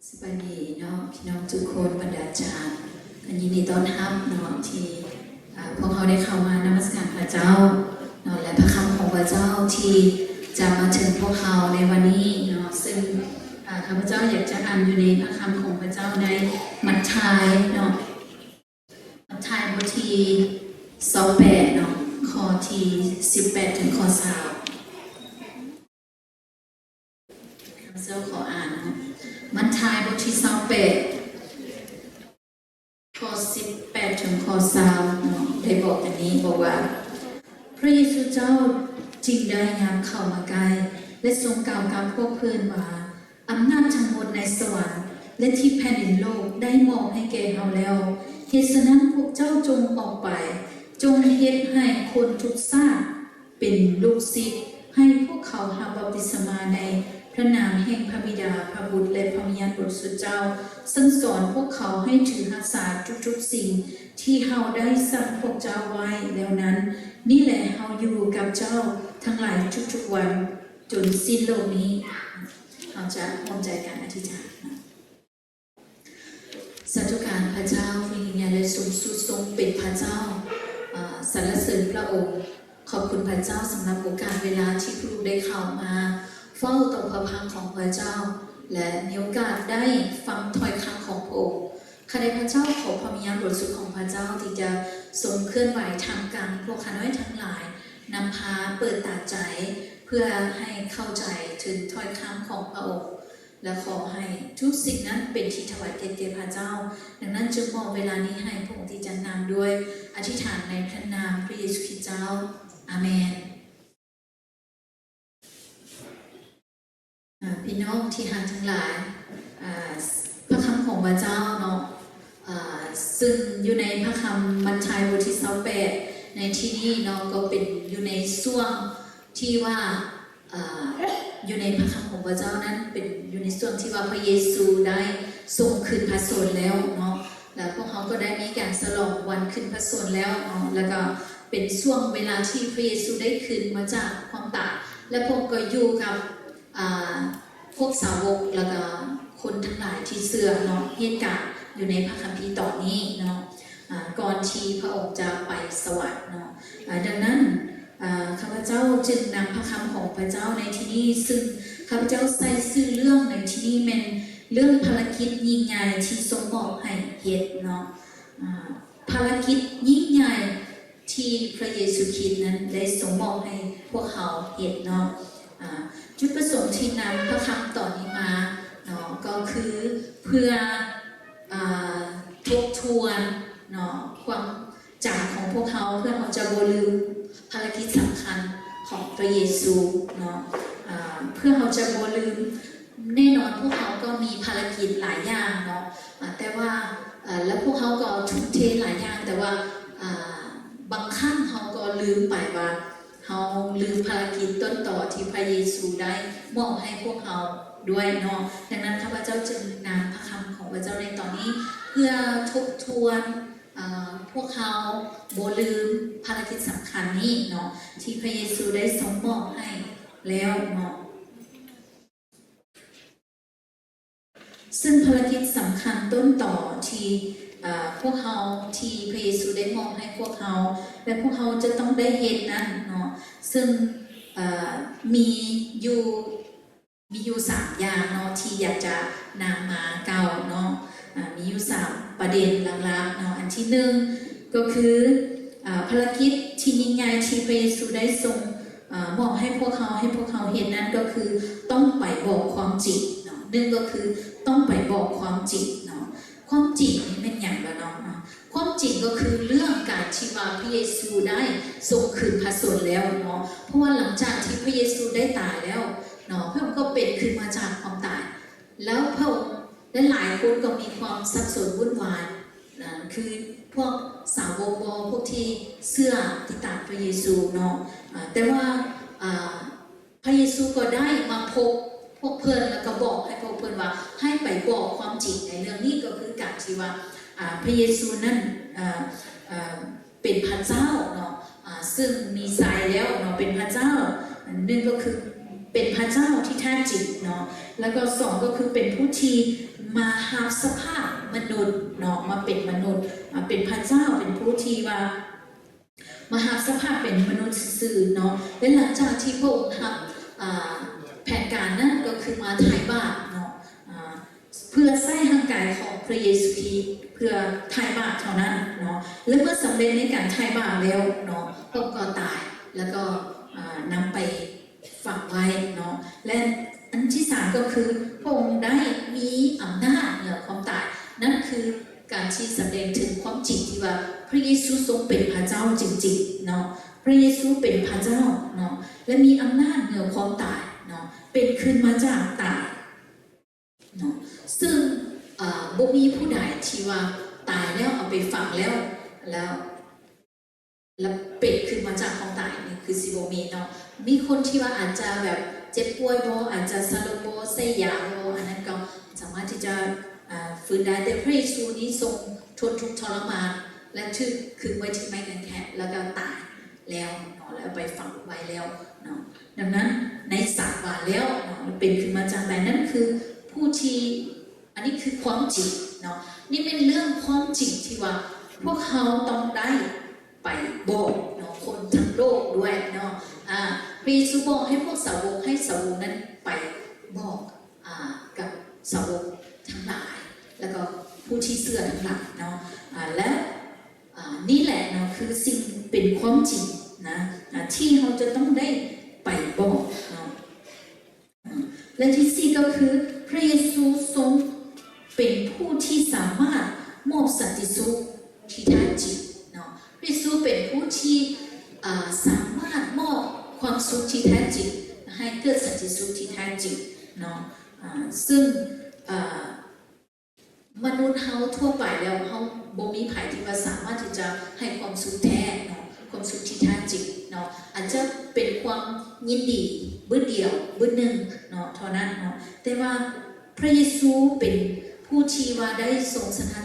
ສະບາຍດີເນາະ ພີ່ນ້ອງທຸກຄົນ ບັນດາຈານ ກໍຍິນດີຕ້ອນຮັບເນາະ ທີ່ ອາ ພວກເຮົາໄດ້ເຂົ້າມານະມັດສະການພະເຈົ້າເນາະ ແລະ ພະຄຳຂອງພະເຈົ້າທີ່ຈະມາເຖິງພວກເຮົາໃນວັນນີ້ເນາະ ເຊິ່ງ ອາ ຂ້າພະເຈົ້າຢາກຈະອ່ານຢູ່ໃນພະຄຳຂອງພະເຈົ້າໃນມັດທາຍເນາະ ມັດທາຍບົດທີຊາວແປດເນາະ ຂໍ້ທີສິບແປດເຖິງຂໍ້ຊາວ. ຂ້າພະເຈົ້າຂໍອ່ານເນາະ ມັດທາຍບົດທີຊາວແປດ ຂໍ້ສິບແປດເຖິງຂໍ້ຊາວເນາະ ໄດ້ບອກດັ່ງນີ້ ບອກວ່າ ພະເຢຊູເຈົ້າຈຶ່ງໄດ້ຍ່າງເຂົ້າມາໃກ້ ແລະ ຊົງກ່າວກັບພວກເພິ່ນວ່າ ອຳນາດທັງໝົດໃນສະຫວັນ ແລະ ທີ່ແຜ່ນດິນໂລກໄດ້ມອບໃຫ້ແກ່ເຮົາແລ້ວ. ເຫດສະນັ້ນ ພວກເຈົ້າຈົ່ງອອກໄປ, ຈົ່ງເຮັດໃຫ້ຄົນທຸກຊາດເປັນລູກສິດ, ໃຫ້ພວກເຂົາຮັບບັບຕິສະມາໃນພະນາມແຫ່ງພະບິດາ, ພະບຸດ ແລະ ພະວິນຍານບໍລິສຸດເຈົ້າ, ສັ່ງສອນພວກເຂົາໃຫ້ຖືຮັກສາທຸກໆສິ່ງທີ່ເຮົາໄດ້ສັ່ງພວກເຈົ້າໄວ້ແລ້ວນັ້ນ. ນີ້ແຫຼະ ເຮົາຢູ່ກັບເຈົ້າທັງຫຼາຍທຸກໆວັນ ຈົນສິ້ນໂລກນີ້. ເຮົາຈະຮ່ວມໃຈກັນອະທິຖານ. ສາທຸການພະເຈົ້າຜູ້ຍິ່ງໃຫຍ່ ແລະ ສູງສຸດ ຊົງເປັນພະເຈົ້າ. ອາ ສັນລະເສີນພະອົງ. ຂອບຄຸນພະເຈົ້າສຳລັບໂອກາດເວລາທີ່ພວກລູກໄດ້ເຂົ້າມາເຝົ້າຕໍ່ພະພັກຂອງພະເຈົ້າ ແລະ ມີໂອກາດໄດ້ຟັງຖ້ອຍຄຳຂອງພະອົງ. ຂ້າແດ່ພະເຈົ້າ ຂໍພະວິນຍານບໍລິສຸດຂອງພະເຈົ້າທີ່ຈະຊົງເຄື່ອນໄຫວທ່າມກາງພວກຂ້ານ້ອຍທັງຫຼາຍ, ນຳພາເປີດຕາໃຈ ເພື່ອໃຫ້ເຂົ້າໃຈເຖິງຖ້ອຍຄຳຂອງພະອົງ ແລະ ຂໍໃຫ້ທຸກສິ່ງນັ້ນເປັນທີ່ຖວາຍເກີດແກ່ພະເຈົ້າ. ດັ່ງນັ້ນ ຈຶ່ງມອບເວລານີ້ໃຫ້ພະອົງທີ່ຈະນຳດ້ວຍອະທິຖານໃນພະນາມພະເຢຊູຄຣິດເຈົ້າ. ອາເມນ. ອາ ພີ່ນ້ອງທີ່ຮັກທັງຫຼາຍ, ອາ ພະຄຳຂອງພະເຈົ້າເນາະ, ອາ ຊຶ່ງຢູ່ໃນພະຄຳມັດທາຍບົດທີຊາວແປດ ໃນທີ່ນີ້ເນາະ ກໍເປັນຢູ່ໃນຊ່ວງທີ່ວ່າ ອາ ຢູ່ໃນພະຄຳຂອງພະເຈົ້ານັ້ນ ເປັນຢູ່ໃນຊ່ວງທີ່ວ່າພະເຢຊູໄດ້ຊົງຂຶ້ນພະຊົນແລ້ວເນາະ, ແລ້ວພວກເຮົາກໍໄດ້ມີການສະຫຼອງວັນຂຶ້ນພະຊົນແລ້ວເນາະ, ແລ້ວກໍເປັນຊ່ວງເວລາທີ່ພະເຢຊູໄດ້ຂຶ້ນມາຈາກຄວາມຕາຍ ແລະ ພວກກໍຢູ່ກັບ ອາ ພວກສາວົກ ແລ້ວກໍຄົນທັງຫຼາຍທີ່ເຊື່ອເນາະ, ເຮັດການຢູ່ໃນພະຄຳພີຕອນນີ້ເນາະ, ອາ ກ່ອນທີ່ພະອົງຈະໄປສະຫວັນເນາະ. ອາ ດັ່ງນັ້ນ ອາ ຂ້າພະເຈົ້າຈຶ່ງນຳພະຄຳຂອງພະເຈົ້າໃນທີ່ນີ້, ຊຶ່ງຂ້າພະເຈົ້າໃສ່ຊື່ເລື່ອງໃນທີ່ນີ້ແມ່ນເລື່ອງພາລະກິດຍິ່ງໃຫຍ່ທີ່ຊົງມອບໃຫ້ເຮັດເນາະ, ອາ ພາລະກິດຍິ່ງໃຫຍ່ທີ່ພະເຢຊູຄຣິດນັ້ນໄດ້ຊົງມອບໃຫ້ພວກເຮົາເຮັດເນາະ. ອາ ຈຸດປະສົງທີ່ນຳພະຄຳຕອນນີ້ມາເນາະ ກໍຄືເພື່ອ ອາ ທົບທວນເນາະ ຄວາມ ໃຈຂອງພວກເຮົາ ເພື່ອເຮົາຈະບໍ່ລືມພາລະກິດສຳຄັນຂອງພະເຢຊູເນາະ, ອາ ເພື່ອເຮົາຈະບໍ່ລືມ. ແນ່ນອນພວກເຮົາກໍມີພາລະກິດຫຼາຍຢ່າງເນາະ, ອາ ແຕ່ວ່າ ອາ ແລະ ພວກເຮົາກໍທຸ່ມເທຫຼາຍຢ່າງ, ແຕ່ວ່າ ອາ ບາງຄັ້ງເຮົາກໍລືມໄປວ່າ ເຮົາລືມພາລະກິດຕົ້ນຕໍທີ່ພະເຢຊູໄດ້ມອບໃຫ້ພວກເຮົາດ້ວຍເນາະ. ດັ່ງນັ້ນ ຂ້າພະເຈົ້າຈຶ່ງນຳພະຄຳຂອງພະເຈົ້າໃນຕອນນີ້ ເພື່ອທົບທວນ ອາ ພວກເຮົາບໍ່ລືມພາລະກິດສຳຄັນນີ້ເນາະ ທີ່ພະເຢຊູໄດ້ຊົງມອບໃຫ້ແລ້ວເນາະ. ຊຶ່ງພາລະກິດສຳຄັນຕົ້ນຕໍທີ່ ອາ ພວກເຮົາ ທີ່ພະເຢຊູໄດ້ມອບໃຫ້ພວກເຮົາ ແລະ ພວກເຮົາຈະຕ້ອງໄດ້ເຮັດນັ້ນເນາະ, ຊຶ່ງ ອາ ມີຢູ່ ມີຢູ່ສາມຢ່າງເນາະ ທີ່ຢາກຈະນຳມາກ່າວເນາະ, ອາ ມີຢູ່ສາມປະເດັນຫຼັກໆເນາະ. ອັນທີໜຶ່ງກໍຄື ອາ ພາລະກິດທີ່ຍິ່ງໃຫຍ່ທີ່ພະເຢຊູໄດ້ຊົງ ອາ ມອບໃຫ້ພວກເຮົາ ໃຫ້ພວກເຮົາເຮັດນັ້ນກໍຄືຕ້ອງໄປບອກຄວາມຈິງເນາະ. ໜຶ່ງກໍຄືຕ້ອງໄປບອກຄວາມຈິງເນາະ. ຄວາມຈິງນີ້ແມ່ນຫຍັງລະເນາະ? ຄວາມຈິງກໍຄືເລື່ອງການທີ່ວ່າພະເຢຊູໄດ້ຊົງຄືນພະຊົນແລ້ວເນາະ, ເພາະວ່າຫຼັງຈາກທີ່ພະເຢຊູໄດ້ຕາຍແລ້ວເນາະ, ພະອົງກໍເປັນຂຶ້ນມາຈາກຄວາມຕາຍ, ແລ້ວພະອົງ ຫຼາຍໆຄົນກໍມີຄວາມສັບສົນວຸ່ນວາຍ, ນະ ຄືພວກສາວົກບໍ ພວກທີ່ເຊື່ອຕິດຕາມພະເຢຊູເນາະ, ອາ ແຕ່ວ່າ ອາ ພະເຢຊູກໍໄດ້ມາພົບພວກເພິ່ນ ແລ້ວກໍບອກໃຫ້ພວກເພິ່ນວ່າ ໃຫ້ໄປບອກຄວາມຈິງໃນເລື່ອງນີ້, ກໍຄືການທີ່ວ່າ ອາ ພະເຢຊູນັ້ນ ອາ ອາ ເປັນພະເຈົ້າເນາະ, ອາ ຊຶ່ງມີໄຊແລ້ວເນາະ, ເປັນພະເຈົ້າ. ອັນໜຶ່ງກໍຄື ເປັນພະເຈົ້າທີ່ແທ້ຈິງເນາະ ແລ້ວກໍສອງກໍຄືເປັນຜູ້ທີ່ມາຮັບສະພາບມະນຸດເນາະ ມາເປັນມະນຸດ ມາເປັນພະເຈົ້າ ເປັນຜູ້ທີ່ວ່າມາຮັບສະພາບເປັນມະນຸດຊື່ໆເນາະ ແລະ ຫຼັງຈາກທີ່ພະອົງຮັບ ອາ ແຜນການນັ້ນ ກໍຄືມາໄຖ່ບາບເນາະ ອາ ເພື່ອໃຊ້ຮ່າງກາຍຂອງພະເຢຊູຄຣິດ ເພື່ອໄຖ່ບາບເທົ່ານັ້ນເນາະ ແລະ ເມື່ອສຳເລັດໃນການໄຖ່ບາບແລ້ວເນາະ ພະອົງກໍຕາຍ ແລ້ວກໍ ອາ ນຳໄປຝັງໄວ້ເນາະ ແລະ ອັນທີສາມກໍຄື ພະອົງໄດ້ມີອຳນາດເໜືອຄວາມຕາຍ ນັ້ນຄືການທີ່ສະແດງເຖິງຄວາມຈິງທີ່ວ່າພະເຢຊູຊົງເປັນພະເຈົ້າຈິງໆເນາະ ພະເຢຊູເປັນພະເຈົ້າເນາະ ແລະ ມີອຳນາດເໜືອຄວາມຕາຍເນາະ ເປັນຄືນມາຈາກຕາຍ ເນາະ ຊຶ່ງ ເອີ ບໍ່ມີຜູ້ໃດທີ່ວ່າຕາຍແລ້ວເອົາໄປຝັງແລ້ວ ແລ້ວ ແລ້ວເປັນຂຶ້ນມາຈາກຄວາມຕາຍນີ້ ຄືຊິບໍ່ມີເນາະ ມີຄົນທີ່ວ່າອາດຈະແບບເຈັບປ່ວຍບໍ່ ອາດຈະສະຫຼົບບໍ່ ໃສ່ຢາບໍ່ ອັນນັ້ນກໍສາມາດທີ່ຈະ ອາ ຟື້ນໄດ້ ແຕ່ພະເຢຊູນີ້ຊົງທົນທຸກທໍລະມານ ແລະ ຖືກຄຶງໄວ້ທີ່ໄມ້ກາງແຂນ ແລ້ວກໍຕາຍ ແລ້ວເນາະ ແລ້ວໄປຝັງໄວ້ແລ້ວເນາະ ດັ່ງນັ້ນໃນສາມວັນແລ້ວເນາະ ເປັນຂຶ້ນມາຈາກຕາຍ ນັ້ນຄືຜູ້ທີ່ ອັນນີ້ຄືຄວາມຈິງເນາະ ນີ້ແມ່ນເລື່ອງຄວາມຈິງທີ່ວ່າພວກເຮົາຕ້ອງໄດ້ໄປບອກເນາະ ຄົນທັງໂລກດ້ວຍເນາະ ອາ ພະເຢຊູບອກໃຫ້ພວກສາວົກ ໃຫ້ສາວົກນັ້ນໄປບອກ ອາ ກັບສາວົກທັງຫຼາຍ ແລ້ວກໍຜູ້ທີ່ເຊື່ອທັງຫຼາຍເນາະ ອາ ແລະ ອາ ນີ້ແຫຼະເນາະ ຄືສິ່ງເປັນຄວາມຈິງນະ ອາ ທີ່ເຮົາຈະຕ້ອງໄດ້ໄປບອກເນາະ ອາ ແລະ ທີສີ່ກໍຄື ພະເຢຊູຊົງເປັນຜູ້ທີ່ສາມາດມອບສັນຕິສຸກທີ່ແທ້ຈິງເນາະ ພະເຢຊູເປັນຜູ້ທີ່ ອາ ສາມາດມອບຄວາມສຸກທີ່ແທ້ຈິງ ໃຫ້ເກີດສັນຕິສຸກທີ່ແທ້ຈິງເນາະ ອາ ຊຶ່ງ ອາ ມະນຸດເຮົາທົ່ວໄປແລ້ວ ເຮົາບໍ່ມີໃຜທີ່ວ່າສາມາດທີ່ຈະໃຫ້ຄວາມສຸກແທ້ເນາະ ຄວາມສຸກທີ່ແທ້ຈິງເນາະ ອາດຈະເປັນຄວາມຍິນດີບຶດດຽວບຶດໜຶ່ງເນາະ ເທົ່ານັ້ນເນາະ ແຕ່ວ່າພະເຢຊູເປັນຜູ້ທີ່ວ່າໄດ້ຊົງຊະນະ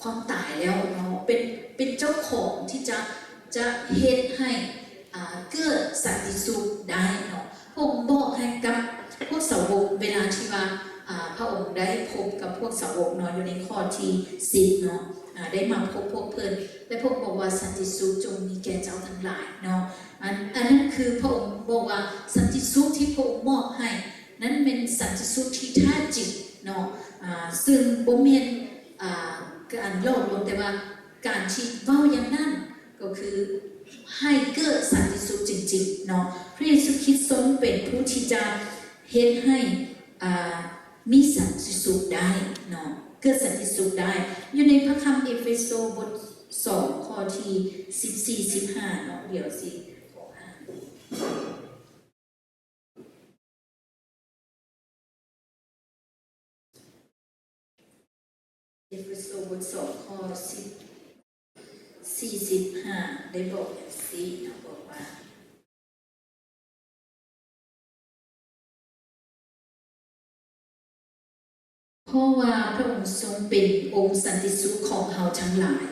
ຄວາມຕາຍແລ້ວເນາະ ເປັນ ເປັນເຈົ້າຂອງທີ່ຈະ ຈະເຮັດໃຫ້ ອາ ເກີດສັນຕິສຸກໄດ້ເນາະ ພະອົງບອກໃຫ້ກັບພວກສາວົກ ເວລາທີ່ວ່າ ອາ ພະອົງໄດ້ພົບກັບພວກສາວົກເນາະ ຢູ່ໃນຂໍ້ທີສິບເນາະ ອາ ໄດ້ມາພົບພວກເພິ່ນ ແລະ ພະອົງບອກວ່າ ສັນຕິສຸກຈົ່ງມີແກ່ເຈົ້າທັງຫຼາຍເນາະ ອັນ ອັນນັ້ນຄືພະອົງບອກວ່າ ສັນຕິສຸກທີ່ພະອົງມອບໃຫ້ນັ້ນແມ່ນສັນຕິສຸກທີ່ແທ້ຈິງເນາະ ອາ ຊຶ່ງບໍ່ແມ່ນ ອາ ການຫຼອກລວງ ແຕ່ວ່າ ການທີ່ເວົ້າຢ່າງນັ້ນກໍຄືໃຫ້ເກີດສັນຕິສຸກຈິງໆເນາະ ພະເຢຊູຄຣິດຊົງເປັນຜູ້ທີ່ຈະເຮັດໃຫ້ ອາ ມີສັນຕິສຸກໄດ້ເນາະ ເກີດສັນຕິສຸກໄດ້ ຢູ່ໃນພະຄຳເອເຟໂຊບົດສອງ ຂໍ້ທີສິບສີ່ ສິບຫ້າເນາະ ດຽວຊິຂໍອ່ານ ເອເຟໂຊບົດສອງ ຂໍ້ສິບສີ່ ສິບຫ້າ ໄດ້ບອກຈັ່ງຊີ້ເນາະ ບອກວ່າ ເພາະວ່າພະອົງຊົງເປັນອົງສັນຕິສຸກຂອງເຮົາທັງຫຼາຍ,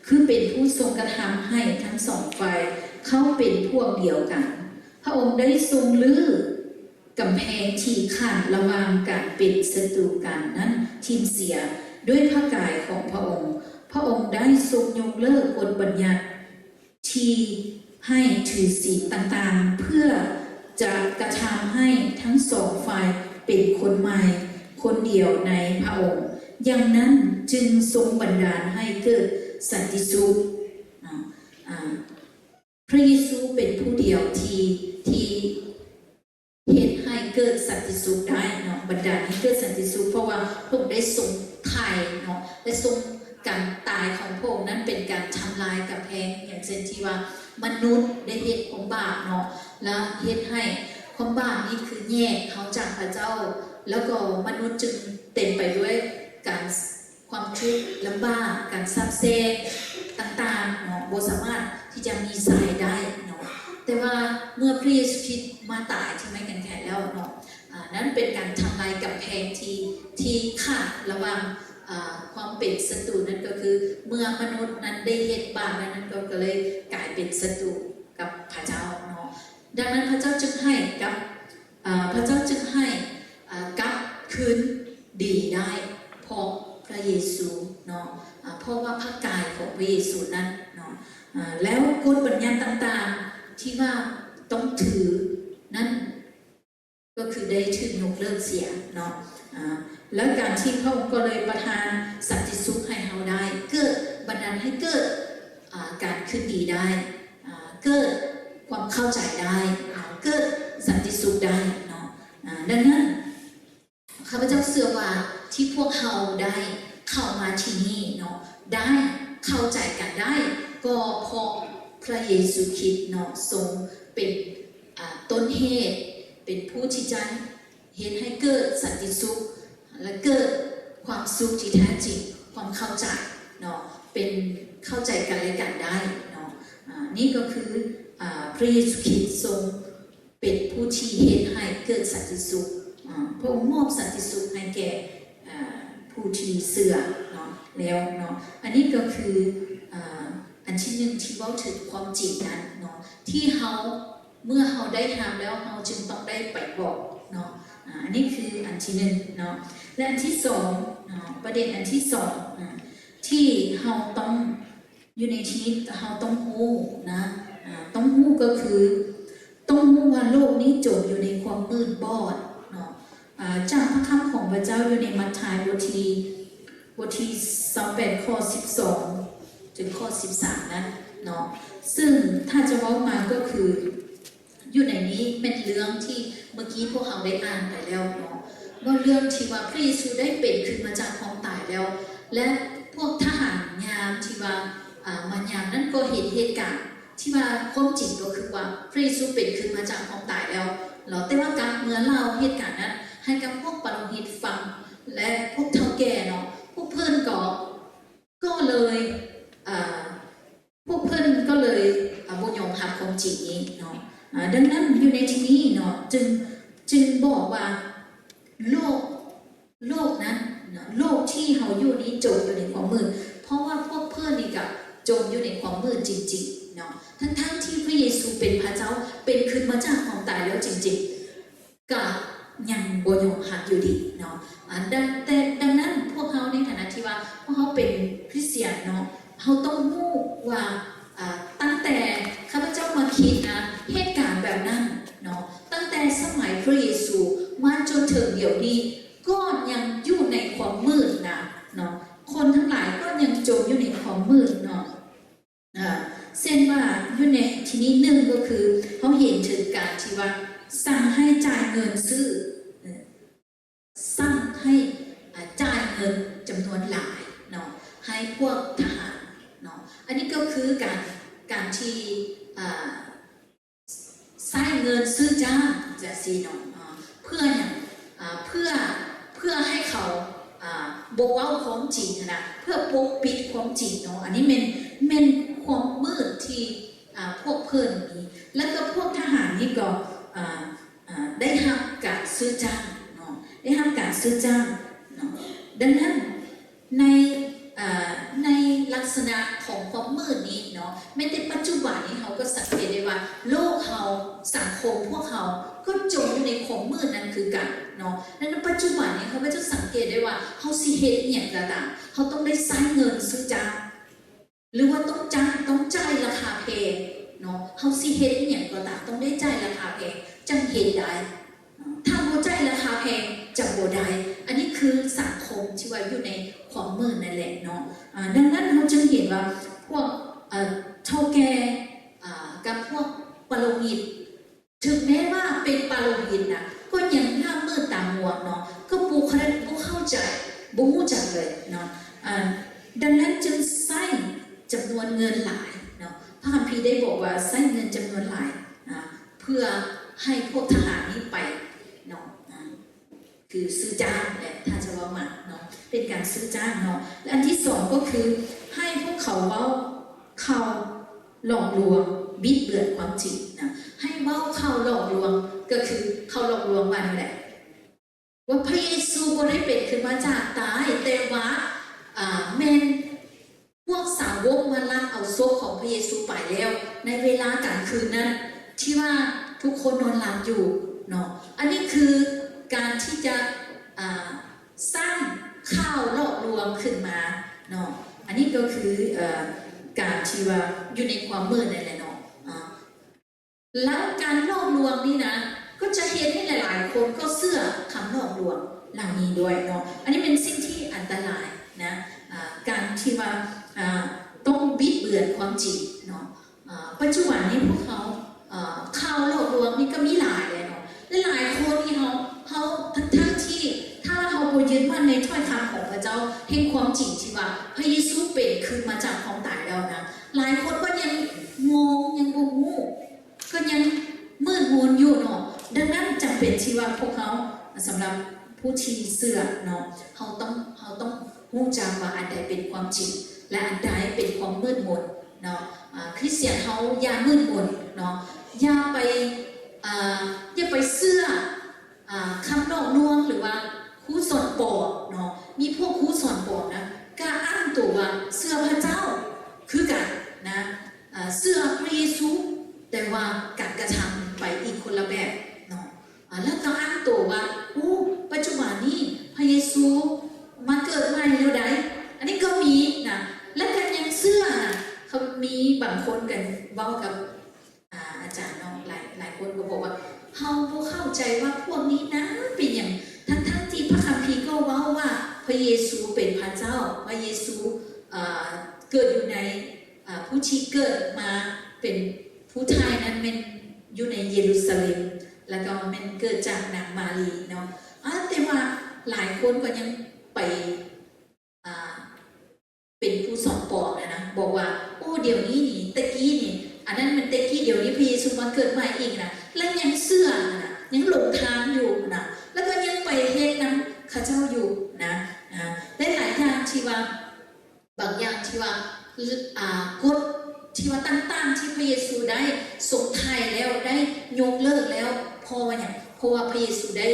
ຄືເປັນຜູ້ຊົງກະທຳໃຫ້ທັງສອງຝ່າຍເຂົ້າເປັນພວກດຽວກັນ. ພະອົງໄດ້ຊົງຮື້ກຳແພງທີ່ຂັ້ນລະຫວ່າງການເປັນສັດຕູກັນນັ້ນຖິ້ມເສຍດ້ວຍພະກາຍຂອງພະອົງ. ພະອົງໄດ້ຊົງຍົກເລີກກົດບັນຍັດ ທີ່ໃຫ້ຖືສິນຕ່າງໆ ເພື່ອຈະກະທຳໃຫ້ທັງສອງຝ່າຍເປັນຄົນໃໝ່ຄົນດຽວໃນພະອົງ. ຢ່າງນັ້ນຈຶ່ງຊົງບັນດານໃຫ້ເກີດສັນຕິສຸກ. ອາ ພະເຢຊູເປັນຜູ້ດຽວທີ່ ທີ່ ເຮັດໃຫ້ເກີດສັນຕິສຸກໄດ້ເນາະ, ບັນດານໃຫ້ເກີດສັນຕິສຸກ, ເພາະວ່າພະອົງໄດ້ຊົງໄຖ່ເນາະ ແລະ ຊົງການຕາຍຂອງພະອົງນັ້ນເປັນການທຳລາຍກຳແພງ, ຢ່າງເຊັ່ນທີ່ວ່າມະນຸດໄດ້ເຮັດຄວາມບາບເນາະ ແລະ ເຮັດໃຫ້ຄວາມບາບນີ້ຄືແຍກເຮົາຈາກພະເຈົ້າ, ແລ້ວກໍມະນຸດຈຶ່ງເຕັມໄປດ້ວຍການ ຄວາມທຸກລຳບາກ, ການສາບແຊ່ງຕ່າງໆເນາະ, ບໍ່ສາມາດທີ່ຈະມີຊາຍໄດ້ເນາະ. ແຕ່ວ່າເມື່ອພະເຢຊູຄຣິດມາຕາຍທີ່ໄມ້ກາງແຂນແລ້ວເນາະ, ອາ ນັ້ນເປັນການທຳລາຍກຳແພງທີ່ ທີ່ຂັ້ນລະຫວ່າງ ອາ ຄວາມເປັນສັດຕູ, ນັ້ນກໍຄືເມື່ອມະນຸດນັ້ນໄດ້ເຮັດບາບແລ້ວ, ນັ້ນກໍ ກໍເລີຍກາຍເປັນສັດຕູກັບພະເຈົ້າເນາະ. ດັ່ງນັ້ນພະເຈົ້າຈຶ່ງໃຫ້ກັບ ອ່າ ພະເຈົ້າຈຶ່ງໃຫ້ ອ່າ ກັບຄືນດີໄດ້ ເພາະພະເຢຊູເນາະ ອ່າ ເພາະວ່າພະກາຍຂອງພະເຢຊູນັ້ນເນາະ ອ່າ ແລ້ວກົດບັນຍັດຕ່າງໆທີ່ວ່າຕ້ອງຖືນັ້ນ ກໍຄືໄດ້ຖືກຍົກເລີກເສຍເນາະ ອ່າ ແລ້ວການທີ່ພະອົງກໍເລີຍປະທານສັນຕິສຸກໃຫ້ເຮົາໄດ້ ເກີດບັນດານໃຫ້ເກີດ ອ່າ ການຄືນດີໄດ້ ອ່າ ເກີດຄວາມເຂົ້າໃຈໄດ້ ອ່າ ເກີດສັນຕິສຸກໄດ້ເນາະ ອ່າ ດັ່ງນັ້ນ ຂ້າພະເຈົ້າເຊື່ອວ່າທີ່ພວກເຮົາໄດ້ເຂົ້າມາທີ່ນີ້ເນາະ ໄດ້ເຂົ້າໃຈກັນໄດ້ ກໍເພາະພະເຢຊູຄຣິດເນາະ ຊົງເປັນ ອ່າ ຕົ້ນເຫດ ເປັນຜູ້ທີ່ຈະເຮັດໃຫ້ເກີດສັນຕິສຸກ ແລະ ເກີດຄວາມສຸກທີ່ແທ້ຈິງ ຄວາມເຂົ້າໃຈເນາະ ເປັນ ເຂົ້າໃຈກັນແລະກັນໄດ້ເນາະ ອ່າ ນີ້ກໍຄື ອ່າ ພະເຢຊູຄຣິດຊົງ ເປັນຜູ້ທີ່ເຮັດໃຫ້ເກີດສັນຕິສຸກ ອາ ພະອົງມອບສັນຕິສຸກໃຫ້ແກ່ ອາ ຜູ້ທີ່ເຊື່ອເນາະ ແລ້ວເນາະ ອັນນີ້ກໍຄື ອາ ອັນທີໜຶ່ງທີ່ເວົ້າເຖິງຄວາມຈິງນັ້ນເນາະ ທີ່ເຮົາ ເມື່ອເຮົາໄດ້ຮັບແລ້ວ ເຮົາຈຶ່ງຕ້ອງໄດ້ໄປບອກເນາະ ອາ ອັນນີ້ຄືອັນທີໜຶ່ງເນາະ ແລະ ອັນທີສອງເນາະ ປະເດັນອັນທີສອງ ອາ ທີ່ເຮົາຕ້ອງ ຢູ່ໃນທີ່ນີ້ເຮົາຕ້ອງຮູ້ນະ ອາ ຕ້ອງຮູ້ກໍຄື ຕ້ອງຮູ້ວ່າໂລກນີ້ຈົມຢູ່ໃນຄວາມມືດບອດເນາະ ອາ ຈາກພະຄຳຂອງພະເຈົ້າຢູ່ໃນມັດທາຍບົດທີ ບົດທີຊາວແປດ ຂໍ້ສິບສອງ ເຖິງຂໍ້ສິບສາມນັ້ນເນາະ ຊຶ່ງຖ້າຈະເວົ້າມາກໍຄື ຢູ່ໃນນີ້ແມ່ນເລື່ອງທີ່ເມື່ອກີ້ພວກເຮົາໄດ້ອ່ານໄປແລ້ວເນາະ ເວົ້າເລື່ອງທີ່ວ່າພະເຢຊູໄດ້ເປັນຂຶ້ນມາຈາກຄວາມຕາຍແລ້ວ ແລະ ພວກທະຫານຍາມທີ່ວ່າ ອາ ມາຍາມນັ້ນກໍເຫັນເຫດການທີ່ວ່າຄວາມຈິງກໍຄືວ່າພະເຢຊູເປັນຂຶ້ນມາຈາກຄວາມຕາຍແລ້ວເນາະ ແຕ່ວ່າກັບເມືອເລົ່າເຫດການນັ້ນໃຫ້ກັບພວກປະໂລຫິດຟັງ ແລະ ພວກເຖົ້າແກ່ເນາະ ພວກເພິ່ນກໍ ກໍເລີຍ ອາ ພວກເພິ່ນກໍເລີຍ ອາ ບໍ່ຍອມຮັບຄວາມຈິງນີ້ເນາະ ອາ ດັ່ງນັ້ນຢູ່ໃນທີ່ນີ້ເນາະ ຈຶ່ງ ຈຶ່ງບອກວ່າໂລກ ໂລກນັ້ນເນາະ ໂລກທີ່ເຮົາຢູ່ນີ້ຈົມຢູ່ໃນຄວາມມືດ ເພາະວ່າພວກເພິ່ນນີ້ກະຈົມຢູ່ໃນຄວາມມືດຈິງໆເນາະ ທັງໆທີ່ພະເຢຊູເປັນພະເຈົ້າ ເປັນຂຶ້ນມາຈາກຄວາມຕາຍແລ້ວຈິງໆ ກະຍັງບໍ່ຍອມຮັບຢູ່ດີເນາະ ອາ ດັ່ງ ແຕ່ ດັ່ງນັ້ນພວກເຮົາໃນຖານະທີ່ວ່າພວກເຮົາເປັນຄຣິສຕຽນເນາະ ເຮົາຕ້ອງຮູ້ວ່າ ອາ ຕັ້ງແຕ່ຂ້າພະເຈົ້າມາຄິດນະ ເຫດການແບບນັ້ນເນາະ ຕັ້ງແຕ່ສະໄໝພະເຢຊູມາຈົນເຖິງດຽວນີ້ ກໍຍັງຢູ່ໃນຄວາມມືດນະເນາະ ຄົນທັງຫຼາຍກໍຍັງຈົມຢູ່ໃນຄວາມມືດເນາະ ເຊັ່ນວ່າຢູ່ໃນທີ່ນີ້ ໜຶ່ງກໍຄືເຮົາເຫັນເຖິງການທີ່ວ່າສັ່ງໃຫ້ຈ່າຍເງິນຊື້ ສັ່ງໃຫ້ ອາ ຈ່າຍເງິນຈຳນວນຫຼາຍເນາະ ໃຫ້ພວກທະຫານເນາະ ອັນນີ້ກໍຄືການ ການທີ່ ອາ ໃຊ້ເງິນຊື້ຈ້າງຈັ່ງຊີ້ເນາະ ອາ ເພື່ອຫຍັງ ອາ ເພື່ອ ເພື່ອໃຫ້ເຂົາ ອາ ບໍ່ເວົ້າຄວາມຈິງຫັ້ນນະ ເພື່ອປົກປິດຄວາມຈິງເນາະ ອັນນີ້ແມ່ນ ແມ່ນຄວາມມືດທີ່ ອາ ພວກເພິ່ນນີ້ ແລ້ວກໍພວກທະຫານນີ້ກໍ ອາ ອາ ໄດ້ຮັບການຊື້ຈ້າງເນາະ ໄດ້ຮັບການຊື້ຈ້າງເນາະ ດັ່ງນັ້ນ ໃນ ເອີ ໃນລັກສະນະຂອງຄວາມມືດນີ້ເນາະ ແມ້ແຕ່ປັດຈຸບັນນີ້ເຮົາກໍສັງເກດໄດ້ວ່າ ໂລກເຮົາ ສັງຄົມພວກເຮົາກໍຈົມຢູ່ໃນຄວາມມືດນັ້ນຄືກັນເນາະ ແລະ ໃນປັດຈຸບັນນີ້ເຮົາກໍຈະສັງເກດໄດ້ວ່າ ເຮົາຊິເຮັດອີ່ຫຍັງກໍຕາມ ເຮົາຕ້ອງໄດ້ໃຊ້ເງິນຊື້ຈ້າງ ຫຼືວ່າຕ້ອງຈ້າງ ຕ້ອງຈ່າຍລາຄາແພງເນາະ ເຮົາຊິເຮັດອີ່ຫຍັງກໍຕາມ ຕ້ອງໄດ້ຈ່າຍລາຄາແພງຈັ່ງເຮັດໄດ້ ຖ້າບໍ່ຈ່າຍລາຄາແພງຈະບໍ່ໄດ້ ອັນນີ້ຄືສັງຄົມທີ່ວ່າຢູ່ໃນຄວາມມືດນັ້ນແຫຼະເນາະ ອາ ດັ່ງນັ້ນເຮົາຈຶ່ງເຫັນວ່າພວກ ເອີ ເຖົ້າແກ່ ອາ ກັບພວກປະໂລຫິດ ເຖິງແມ້ວ່າເປັນປະໂລຫິດນະ ກໍຍັງໜ້າມືດຕາມົວເນາະ ກໍບໍ່ເຂົ້າ ບໍ່ເຂົ້າໃຈ ບໍ່ຮູ້ຈັກເລີຍເນາະ ອາ ດັ່ງນັ້ນຈຶ່ງໃຊ້ຈຳນວນເງິນຫຼາຍເນາະ ພະຄຳພີໄດ້ບອກວ່າໃຊ້ເງິນຈຳນວນຫຼາຍ ອາ ເພື່ອໃຫ້ພວກທະຫານນີ້ໄປເນາະ ອາ ຄືຊື້ຈ້າງແຫຼະ ຖ້າຈະເວົ້າມາເນາະ ເປັນການຊື້ຈ້າງເນາະ ແລະ ອັນທີສອງກໍຄືໃຫ້ພວກເຂົາເວົ້າຂ່າວຫຼອກລວງ ບິດເບືອນຄວາມຈິງນະ ໃຫ້ເວົ້າຂ່າວຫຼອກລວງ ກໍຄືຂ່າວຫຼອກລວງວ່າແນວໃດ ວ່າພະເຢຊູບໍ່ໄດ້ເປັນຂຶ້ນມາຈາກຕາຍ ແຕ່ວ່າ ອາ ແມ່ນ ພວກສາວົກມາລັກເອົາສົບຂອງພະເຢຊູໄປແລ້ວ ໃນເວລາກາງຄືນນັ້ນ ທີ່ວ່າທຸກຄົນນອນຫຼັບຢູ່ ເນາະ. ອັນນີ້ຄືການທີ່ຈະ ອ່າ ສ້າງຂ່າວຫຼອກລວງຂຶ້ນມາເນາະ. ອັນນີ້ກໍຄື ເອີ ການທີ່ວ່າຢູ່ໃນຄວາມມືດນັ້ນແຫຼະເນາະ. ອ່າ ແລ້ວການຫຼອກລວງນີ້ນະ ກໍຈະເຮັດໃຫ້ຫຼາຍໆຄົນກໍເຊື່ອຄຳຫຼອກລວງເຫຼົ່ານີ້ດ້ວຍເນາະ. ອັນນີ້ເປັນສິ່ງທີ່ອັນຕະລາຍນະ ອ່າ ການທີ່ວ່າ ອ່າ ຕ້ອງບິດເບືອນຄວາມຈິງເນາະ. ອ່າ ປັດຈຸບັນນີ້ພວກເຮົາ ອ່າ ຂ່າວຫຼອກລວງນີ້ກໍມີຫຼາຍເດ້ເນາະ. ຫຼາຍໆຄົນນີ້ເຮົາ ເຮົາ ທັງໆທີ່ ຖ້າວ່າເຮົາບໍ່ຍຶດໝັ້ນໃນຖ້ອຍຄຳຂອງພະເຈົ້າ ແຫ່ງຄວາມຈິງທີ່ວ່າພະເຢຊູເປັນຄືນມາຈາກຄວາມຕາຍແລ້ວນະ ຫຼາຍຄົນກໍຍັງງົງ ຍັງບໍ່ຮູ້ ກໍຍັງມືດມົນຢູ່ເນາະ. ດັ່ງນັ້ນຈຳເປັນທີ່ວ່າພວກເຮົາ ສຳລັບຜູ້ທີ່ເຊື່ອເນາະ ເຮົາຕ້ອງ ເຮົາຕ້ອງຮູ້ຈັກວ່າອັນໃດເປັນຄວາມຈິງ ແລະ ອັນໃດເປັນຄວາມມືດມົນເນາະ. ອ່າ ຄຣິສຕຽນເຮົາຢ່າມືດມົນເນາະ ຢ່າໄປ ອ່າ ຢ່າໄປເຊື່ອ ອ່າ ຄຳຫຼອກລວງ ຫຼືວ່າຄູສອນປອມເນາະ. ມີພວກຄູສອນປອມນະ ກະອ້າງໂຕວ່າເຊື່ອພະເຈົ້າຄືກັນນະ ອ່າ ເຊື່ອພະເຢຊູ ແຕ່ວ່າການກະທຳໄປອີກຄົນລະແບບເນາະ. ອ່າ ແລ້ວກໍອ້າງໂຕວ່າ ໂອ້ ປັດຈຸບັນນີ້ພະເຢຊູມາເກີດໃໝ່ແລ້ວໃດ໋ ອັນນີ້ກໍມີນະ ແລ້ວກໍຍັງເຊື່ອນະ. ເຂົາມີບາງຄົນກັນເວົ້າກັບ ອາ ອາຈານເນາະ ຫຼາຍ ຫຼາຍຄົນກໍບອກວ່າ ເຮົາບໍ່ເຂົ້າໃຈວ່າພວກນີ້ນະເປັນຫຍັງ ທັງໆທີ່ພະຄຳພີກໍເວົ້າວ່າພະເຢຊູເປັນພະເຈົ້າ ພະເຢຊູ ເອີ ເກີດຢູ່ໃນ ເອີ ຜູ້ທີ່ເກີດມາເປັນຜູ້ຖ່າຍນັ້ນແມ່ນຢູ່ໃນເຢຣູຊາເລັມ ແລ້ວກໍແມ່ນເກີດຈາກນາງມາຣີເນາະ. ອາ ແຕ່ວ່າຫຼາຍຄົນກໍຍັງໄປ ອ່າ ເປັນຄູສອນປອມນະ ນະ ບອກວ່າ ໂອ້ ດຽວນີ້ນີ້ ແຕ່ກີ້ນີ້ ອັນນັ້ນມັນແຕ່ກີ້ ດຽວນີ້ພະເຢຊູມາເກີດໃໝ່ອີກນະ ແລະ ຍັງເຊື່ອນະ ຍັງຫຼົງທາງຢູ່ນະ ແລ້ວກໍຍັງໄປເຮັດນຳເຂົາເຈົ້າຢູ່ນະ. ອາ ຫຼາຍໆຢ່າງທີ່ວ່າ ບາງຢ່າງທີ່ວ່າ ອ່າ ກົດທີ່ວ່າຕ່າງໆທີ່ພະເຢຊູໄດ້ຊົງໄຖ່ແລ້ວ ໄດ້ຍົກເລີກແລ້ວ ເພາະວ່າຫຍັງ? ເພາະວ່າພະເຢຊູໄດ້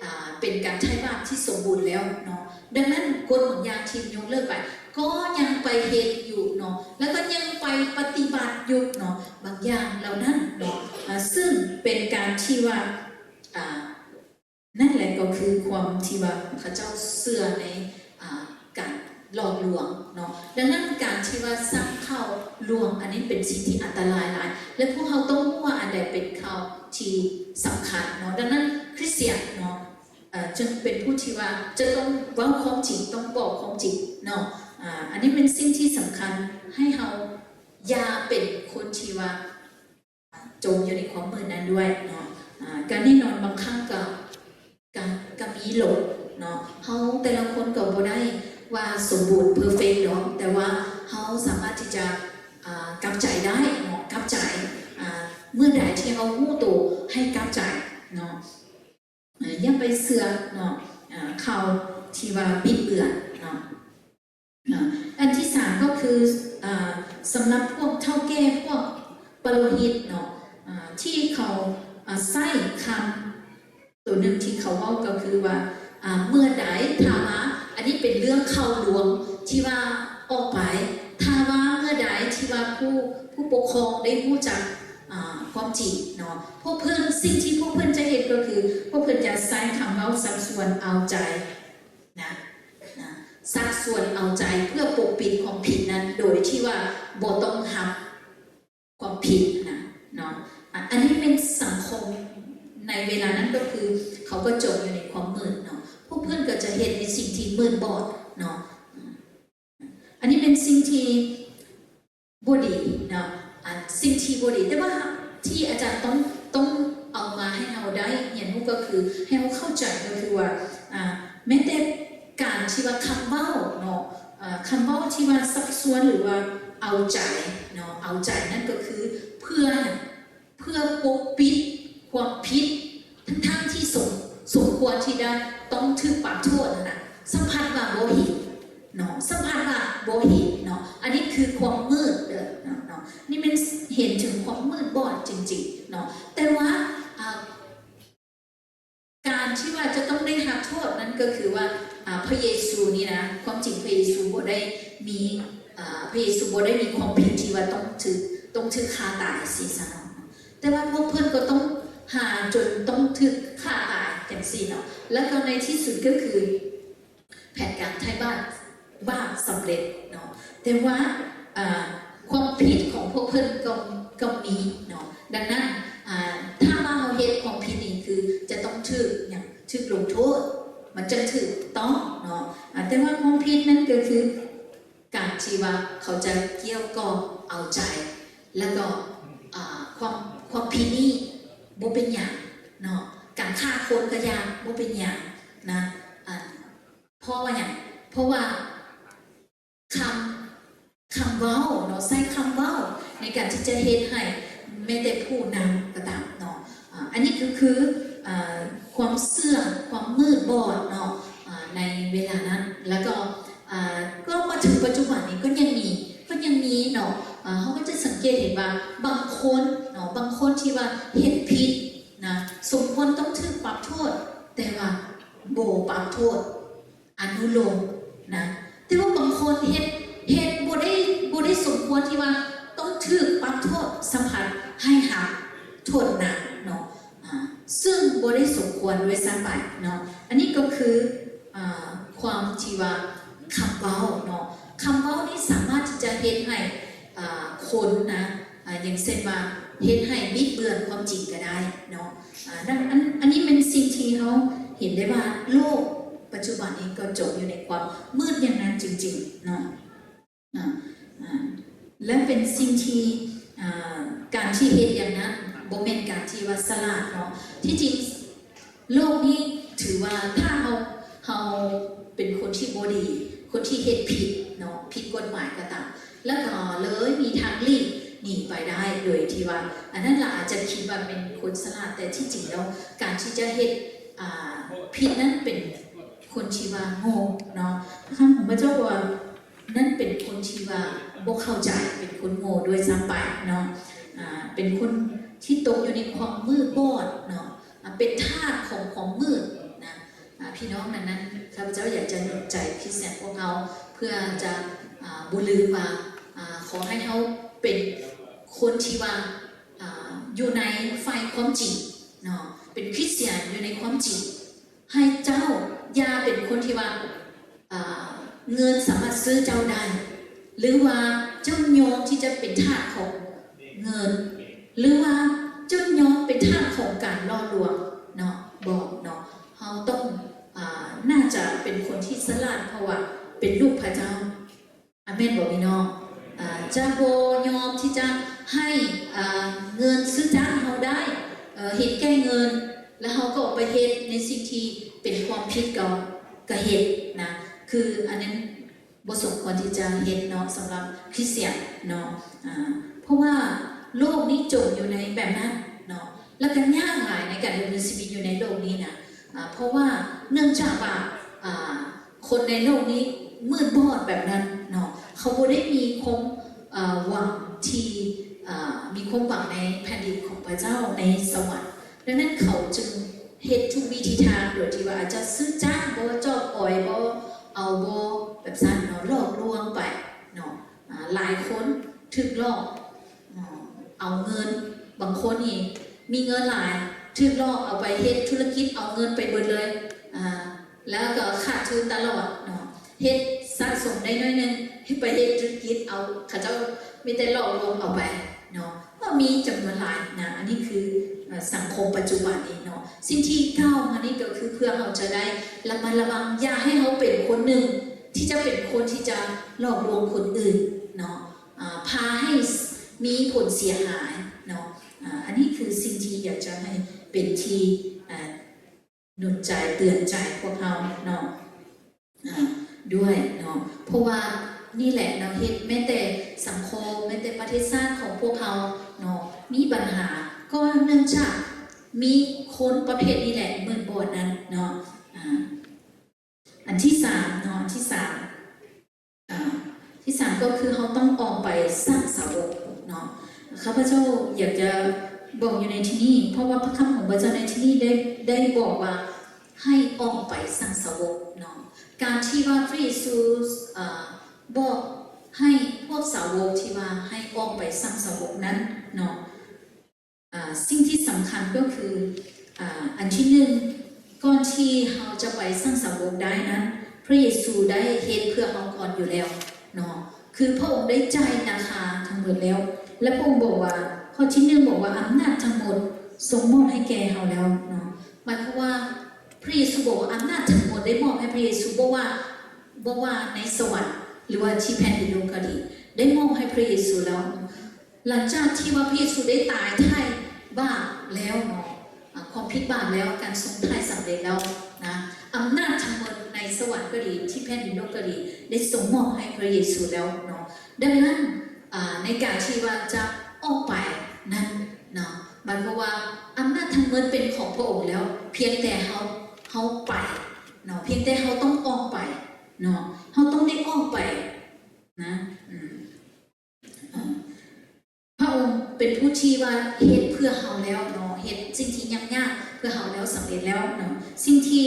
ອ່າ ເປັນການໄຖ່ບາບທີ່ສົມບູນແລ້ວເນາະ. ດັ່ງນັ້ນ ກົດບາງຢ່າງທີ່ຍົກເລີກໄປ ກໍຍັງໄປເຮັດຢູ່ເນາະ ແລ້ວກໍຍັງໄປປະຕິບັດຢູ່ເນາະ ບາງຢ່າງເຫຼົ່ານັ້ນເນາະ. ອ່າ ຊຶ່ງເປັນການທີ່ວ່າ ອ່າ ນັ້ນແຫຼະກໍຄືຄວາມທີ່ວ່າເຂົາເຈົ້າເຊື່ອໃນ ອ່າ ການຫຼອກລວງເນາະ. ດັ່ງນັ້ນ ການທີ່ວ່າສ້າງຂ່າວລວງ ອັນນີ້ເປັນສິ່ງທີ່ອັນຕະລາຍຫຼາຍ ແລະ ພວກເຮົາຕ້ອງຮູ້ວ່າອັນໃດເປັນຂ່າວທີ່ສຳຄັນເນາະ. ດັ່ງນັ້ນ ຄຣິສຕຽນເນາະ ເອີ ຈຶ່ງເປັນຜູ້ທີ່ວ່າຈະຕ້ອງເວົ້າຄວາມຈິງ ຕ້ອງບອກຄວາມຈິງເນາະ. ອາ ອັນນີ້ເປັນສິ່ງທີ່ສຳຄັນ ໃຫ້ເຮົາຢ່າເປັນຄົນທີ່ວ່າ ຈົມຢູ່ໃນຄວາມມືດນັ້ນດ້ວຍເນາະ. ອາ ການແນ່ນອນບາງຄັ້ງກໍ ກໍ ກໍມີຫຼົງເນາະ. ເຮົາແຕ່ລະຄົນກໍບໍ່ໄດ້ວ່າສົມບູນ ເພີເຟັກດອກ ແຕ່ວ່າເຮົາສາມາດທີ່ຈະ ອາ ກັບໃຈໄດ້ເນາະ ກັບໃຈ. ອາ ເມື່ອໃດທີ່ເຮົາຮູ້ໂຕໃຫ້ກັບໃຈເນາະ. ເອີ ຢ່າໄປເຊື່ອເນາະ ເອີ ຂ່າວທີ່ວ່າບິດເບືອນເນາະ. ເນາະ ອັນທີສາມກໍຄື ເອີ ສຳລັບພວກເຖົ້າແກ່ ພວກປະໂລຫິດເນາະ ເອີ ທີ່ເຂົາ ເອີ ໃຊ້ຄຳໂຕໜຶ່ງທີ່ເຂົາເວົ້າກໍຄືວ່າ ອາ ເມື່ອໃດ ຖ້າວ່າ ອັນນີ້ເປັນເລື່ອງຂ່າວລວງທີ່ວ່າອອກໄປ ຖ້າວ່າເມື່ອໃດທີ່ວ່າຜູ້ ຜູ້ປົກຄອງໄດ້ຮູ້ຈັກ ອາ ຄວາມຈິງເນາະ ພວກເພິ່ນ ສິ່ງທີ່ພວກເພິ່ນຈະເຮັດກໍຄື ພວກເພິ່ນຈະໃຊ້ຄຳເວົ້າຊັກຊວນເອົາໃຈ ນະ ນະ ຊັກຊວນເອົາໃຈເພື່ອປົກປິດຄວາມຜິດນັ້ນ ໂດຍທີ່ວ່າບໍ່ຕ້ອງຮັບຄວາມຜິດນະເນາະ. ອາ ອັນນີ້ແມ່ນສັງຄົມໃນເວລານັ້ນກໍຄື ເຂົາກໍຈົມຢູ່ໃນຄວາມມືດເນາະ ພວກເພິ່ນກໍຈະເຮັດໃນສິ່ງທີ່ມືດບອດເນາະ. ອັນນີ້ແມ່ນສິ່ງທີ່ ບໍ່ດີເນາະ ອັນ ສິ່ງທີ່ບໍ່ດີ ແຕ່ວ່າທີ່ອາຈານຕ້ອງ ຕ້ອງເອົາມາໃຫ້ເຮົາໄດ້ຮຽນຮູ້ກໍຄື ໃຫ້ເຮົາເຂົ້າໃຈກໍຄືວ່າ ອາ ແມ້ແຕ່ການທີ່ວ່າຄຳເວົ້າເນາະ ເອີ ຄຳເວົ້າທີ່ວ່າຊັກຊວນ ຫຼືວ່າເອົາໃຈເນາະ ເອົາໃຈນັ້ນກໍຄືເພື່ອຫຍັງ? ເພື່ອປົກປິດຄວາມຜິດ ທັງໆທີ່ສົມ ສົມຄວນທີ່ໄດ້ຕ້ອງຖືກປັບໂທດຫັ້ນນະ ສຳພັດວ່າບໍ່ເຫັນເນາະ ສຳພັດວ່າບໍ່ເຫັນເນາະ ອັນນີ້ຄືຄວາມມືດເດີເນາະ ນີ້ແມ່ນເຫັນເຖິງຄວາມມືດບອດຈິງໆເນາະ. ແຕ່ວ່າ ອ່າ ການທີ່ວ່າຈະຕ້ອງໄດ້ຮັບໂທດນັ້ນກໍຄືວ່າ ອ່າ ພະເຢຊູນີ້ນະ ຄວາມຈິງພະເຢຊູບໍ່ໄດ້ມີ ອ່າ ພະເຢຊູບໍ່ໄດ້ມີຄວາມຜິດທີ່ວ່າຕ້ອງຖືກ ຕ້ອງຖືກຂ້າຕາຍຊີ້ຊະເນາະ. ແຕ່ວ່າພວກເພິ່ນກໍຕ້ອງ ຫາຈົນຕ້ອງຖືກຂ້າຕາຍຈັ່ງຊີ້ເນາະ. ແລ້ວກໍໃນທີ່ສຸດກໍຄືແຜນການໄຖ່ບາບ ບາບສຳເລັດເນາະ. ແຕ່ວ່າ ອ່າ ຄວາມຜິດຂອງພວກເພິ່ນກໍ ກໍມີເນາະ. ດັ່ງນັ້ນ ອ່າ ຖ້າວ່າເຮົາເຮັດຄວາມຜິດນີ້ ຄືຈະຕ້ອງຖືກຫຍັງ? ຖືກລົງໂທດ ມັນຈັ່ງຖືກຕ້ອງເນາະ. ອ່າ ແຕ່ວ່າຄວາມຜິດນັ້ນກໍຄື ການທີ່ວ່າເຂົາຈະກ່ຽວກ່ອມເອົາໃຈ ແລ້ວກໍ ອ່າ ຄວາມ ຄວາມຜິດນີ້ບໍ່ເປັນຫຍັງເນາະ, ການຂ້າຄົນກໍຢ່າບໍ່ເປັນຫຍັງນະ. ອ່າ ເພາະວ່າຫຍັງ? ເພາະວ່າຄຳ ຄຳເວົ້າເນາະ, ໃຊ້ຄຳເວົ້າໃນການທີ່ຈະເຮັດໃຫ້ແມ້ແຕ່ຜູ້ນຳກໍຕາມເນາະ. ອ່າ ອັນນີ້ກໍຄື ອ່າ ຄວາມເສື່ອມ ຄວາມມືດບອດເນາະ ອ່າ ໃນເວລານັ້ນ. ແລ້ວກໍ ອ່າ ກໍມາເຖິງປັດຈຸບັນນີ້ກໍຍັງມີ ກໍຍັງມີເນາະ. ອ່າ ເຮົາກໍຈະສັງເກດເຫັນວ່າບາງຄົນເນາະ ບາງຄົນທີ່ວ່າເຮັດຜິດນະ ສົມຄວນຕ້ອງຖືກປັບໂທດ ແຕ່ວ່າບໍ່ປັບໂທດ ອະນຸໂລມນະ. ແຕ່ວ່າບາງຄົນເຮັດ ເຮັດບໍ່ໄດ້ ບໍ່ໄດ້ສົມຄວນທີ່ວ່າຕ້ອງຖືກປັບໂທດ ສຳພັດໃຫ້ຮັບໂທດໜັກເນາະ ອ່າ ເຊິ່ງບໍ່ໄດ້ສົມຄວນດ້ວຍຊ້ຳໄປເນາະ. ອັນນີ້ກໍຄື ອ່າ ຄວາມທີ່ວ່າຄຳເວົ້າເນາະ, ຄຳເວົ້ານີ້ສາມາດທີ່ຈະເຮັດໃຫ້ ອ່າ ຄົນນະ ອ່າ ຢ່າງເຊັ່ນວ່າເຮັດໃຫ້ບິດເບືອນຄວາມຈິງກໍໄດ້ເນາະ. ອ່າ ດັ່ງ ອັນ ອັນນີ້ແມ່ນສິ່ງທີ່ເຮົາເຫັນໄດ້ວ່າໂລກປັດຈຸບັນນີ້ກໍຈົມຢູ່ໃນຄວາມມືດຢ່າງນັ້ນຈິງໆເນາະ. ອ່າ ອ່າ ແລະ ເປັນສິ່ງທີ່ ອ່າ ການທີ່ເຮັດຢ່າງນັ້ນບໍ່ແມ່ນການທີ່ວ່າສະຫຼາດເນາະ. ທີ່ຈິງໂລກນີ້ຖືວ່າຖ້າເຮົາ ເຮົາເປັນຄົນທີ່ບໍ່ດີ ຄົນທີ່ເຮັດຜິດເນາະ ຜິດກົດໝາຍກໍຕາມ ແລ້ວກໍເລີຍມີທາງຫຼີກໜີໄປໄດ້ ໂດຍທີ່ວ່າ ອັນນັ້ນລະອາດຈະຄິດວ່າເປັນຄົນສະຫຼາດ ແຕ່ທີ່ຈິງແລ້ວການທີ່ຈະເຮັດ ອ່າ ຜິດນັ້ນເປັນຄົນທີ່ວ່າໂງ່ເນາະ. ຄຳຂອງພະເຈົ້າວ່າ ນັ້ນເປັນຄົນທີ່ວ່າບໍ່ເຂົ້າໃຈ ເປັນຄົນໂງ່ດ້ວຍຊ້ຳໄປເນາະ. ອ່າ ເປັນຄົນທີ່ຕົກຢູ່ໃນຄວາມມືດບອດເນາະ ອ່າ ເປັນທາດຂອງຄວາມມືດນະ. ອ່າ ພີ່ນ້ອງ ດັ່ງນັ້ນ ຂ້າພະເຈົ້າຢາກຈະໜູນໃຈຄຣິສຕຽນພວກເຮົາ ເພື່ອຈະ ອ່າ ບໍ່ລືມວ່າ ອ່າ ຂໍໃຫ້ເຮົາເປັນຄົນທີ່ວ່າ ອ່າ ຢູ່ໃນຝ່າຍຄວາມຈິງເນາະ ເປັນຄຣິສຕຽນຢູ່ໃນຄວາມຈິງ. ໃຫ້ເຈົ້າຢ່າເປັນຄົນທີ່ວ່າ ອ່າ ເງິນສາມາດຊື້ເຈົ້າໄດ້ ຫຼືວ່າເຈົ້າຍອມທີ່ຈະເປັນທາດຂອງເງິນ ຫຼືວ່າເຈົ້າຍອມເປັນທາດຂອງການຫຼອກລວງເນາະ. ບໍ່ເນາະ, ເຮົາຕ້ອງ ອ່າ ໜ້າຈະເປັນຄົນທີ່ສະຫຼາດ ເພາະວ່າເປັນລູກພະເຈົ້າ. ອາເມນບໍ່ພີ່ນ້ອງ? ອ່າ ຈະບໍ່ຍອມທີ່ຈະໃຫ້ ອ່າ ເງິນຊື້ຈ້າງເຮົາໄດ້ ເອີ ເຫັນແກ່ເງິນ ແລ້ວເຮົາກໍໄປເຮັດໃນສິ່ງທີ່ເປັນຄວາມຜິດກໍ ກໍເຮັດນະ. ຄືອັນນັ້ນບໍ່ສົມຄວນທີ່ຈະເຮັດເນາະ ສຳລັບຄຣິສຕຽນເນາະ. ອ່າ ເພາະວ່າໂລກນີ້ຈົມຢູ່ໃນແບບນັ້ນເນາະ ແລ້ວກໍຍາກຫຼາຍໃນການດຳເນີນຊີວິດຢູ່ໃນໂລກນີ້ນະ. ອ່າ ເພາະວ່າເນື່ອງຈາກວ່າ ອ່າ ຄົນໃນໂລກນີ້ມືດບອດແບບນັ້ນເນາະ, ເຂົາບໍ່ໄດ້ມີຄວາມ ເອີ ຫວັງທີ່ ເອີ ມີຄວາມຫວັງໃນແຜ່ນດິນຂອງພະເຈົ້າ ໃນສະຫວັນ. ດັ່ງນັ້ນເຂົາຈຶ່ງເຮັດທຸກວິທີທາງ ໂດຍທີ່ວ່າອາດຈະຊື້ຈ້າງບໍ ຈອບອອຍບໍ ເອົາບໍ ແບບຊັ້ນເນາະ, ຫຼອກລວງໄປເນາະ. ອາ ຫຼາຍຄົນຖືກຫຼອກ ເອົາເງິນ, ບາງຄົນນີ້ມີເງິນຫຼາຍ ຖືກຫຼອກເອົາໄປເຮັດທຸລະກິດ ເອົາເງິນໄປເບິດເລີຍ ອາ ແລ້ວກໍຂາດທຶນຕະຫຼອດເນາະ, ເຮັດສະສົມໄດ້ໜ້ອຍໜຶ່ງ ໄປເຮັດທຸລະກິດ ເອົາ ເຂົາເຈົ້າມີແຕ່ຫຼອກລວງເອົາໄປເນາະ. ກໍມີຈຳນວນຫຼາຍນະ, ອັນນີ້ຄື ເອີ ສັງຄົມປັດຈຸບັນນີ້ເນາະ. ສິ່ງທີ່ກ່າວມານີ້ກໍຄືເພື່ອເຮົາຈະໄດ້ລະມັດລະວັງ ຢ່າໃຫ້ເຮົາເປັນຄົນໜຶ່ງທີ່ຈະເປັນຄົນທີ່ຈະຫຼອກລວງຄົນອື່ນເນາະ, ອາ ພາໃຫ້ມີຜົນເສຍຫາຍເນາະ. ອາ ອັນນີ້ຄືສິ່ງທີ່ຢາກຈະໃຫ້ເປັນທີ່ ອາ ໜູນໃຈເຕືອນໃຈພວກເຮົາເນາະ ອາ ດ້ວຍເນາະ. ເພາະວ່ານີ້ແຫຼະເນາະ ເຮັດແມ້ແຕ່ສັງຄົມ ແມ້ແຕ່ປະເທດຊາດຂອງພວກເຮົາເນາະ ມີບັນຫາ ກໍເນື່ອງຈາກມີຄົນປະເພດນີ້ແຫຼະ ມືດບອດນັ້ນເນາະ. ອາ ອັນທີສາມເນາະ ອັນທີສາມ ອາ ທີສາມກໍຄືເຮົາຕ້ອງອອກໄປສ້າງສາວົກເນາະ. ຂ້າພະເຈົ້າຢາກຈະບອກຢູ່ໃນທີ່ນີ້ ເພາະວ່າພະຄຳຂອງພະເຈົ້າໃນທີ່ນີ້ໄດ້ ໄດ້ບອກວ່າໃຫ້ອອກໄປສ້າງສາວົກເນາະ. ການທີ່ວ່າພະເຢຊູ ອາ ບອກໃຫ້ພວກສາວົກທີ່ວ່າໃຫ້ອອກໄປສ້າງສາວົກນັ້ນເນາະ ອາ ສິ່ງທີ່ສຳ ຳຄັນກໍຄື ອາ ອັນທີໜຶ່ງ ກ່ອນທີ່ເຮົາຈະໄປສ້າງສາວົກໄດ້ນັ້ນ ພຣະເຢຊູໄດ້ເຮັດເພື່ອເຮົາກ່ອນຢູ່ແລ້ວເນາະ ຄືພຣະອົງໄດ້ຈ່າຍລາຄາທັງໝົດແລ້ວ ແລະ ພຣະອົງບອກວ່າ ຂໍ້ທີໜຶ່ງບອກວ່າ ອຳນາດທັງໝົດຊົງມອບໃຫ້ແກ່ເຮົາແລ້ວເນາະ ໝາຍຄວາມວ່າ ພຣະເຢຊູບອກວ່າ ອຳນາດທັງໝົດໄດ້ມອບໃຫ້ພຣະເຢຊູ ບໍ່ວ່າ ບໍ່ວ່າໃນສະຫວັນ ຫຼືວ່າທີ່ແຜ່ນດິນໂລກກໍດີ ໄດ້ມອບໃຫ້ພຣະເຢຊູແລ້ວ. ຫຼັງຈາກທີ່ວ່າພຣະເຢຊູໄດ້ຕາຍໄຖ່ບາບແລ້ວເນາະ ອາ ຄວາມຜິດບາບແລ້ວ ການຊົງໄຖ່ສຳເລັດແລ້ວນະ ອຳນາດທັງໝົດໃນສະຫວັນກໍດີ ທີ່ແຜ່ນດິນໂລກກໍດີ ໄດ້ຊົງມອບໃຫ້ພຣະເຢຊູແລ້ວເນາະ. ດັ່ງນັ້ນ ອາ ໃນການທີ່ວ່າຈະອອກໄປນັ້ນເນາະ ໝາຍຄວາມວ່າອຳນາດທັງໝົດເປັນຂອງພຣະອົງແລ້ວ ພຽງແຕ່ເຮົາ ເຮົາໄປເນາະ ພຽງແຕ່ເຮົາຕ້ອງອອກໄປເນາະ ເຮົາຕ້ອງໄດ້ອອກໄປນະ ອາ ພຣະອົງເປັນຜູ້ທີ່ວ່າເຮັດເພື່ອເຮົາແລ້ວເນາະ ເຮັດສິ່ງທີ່ຍາກໆເພື່ອເຮົາແລ້ວ ສຳເລັດແລ້ວເນາະ. ສິ່ງທີ່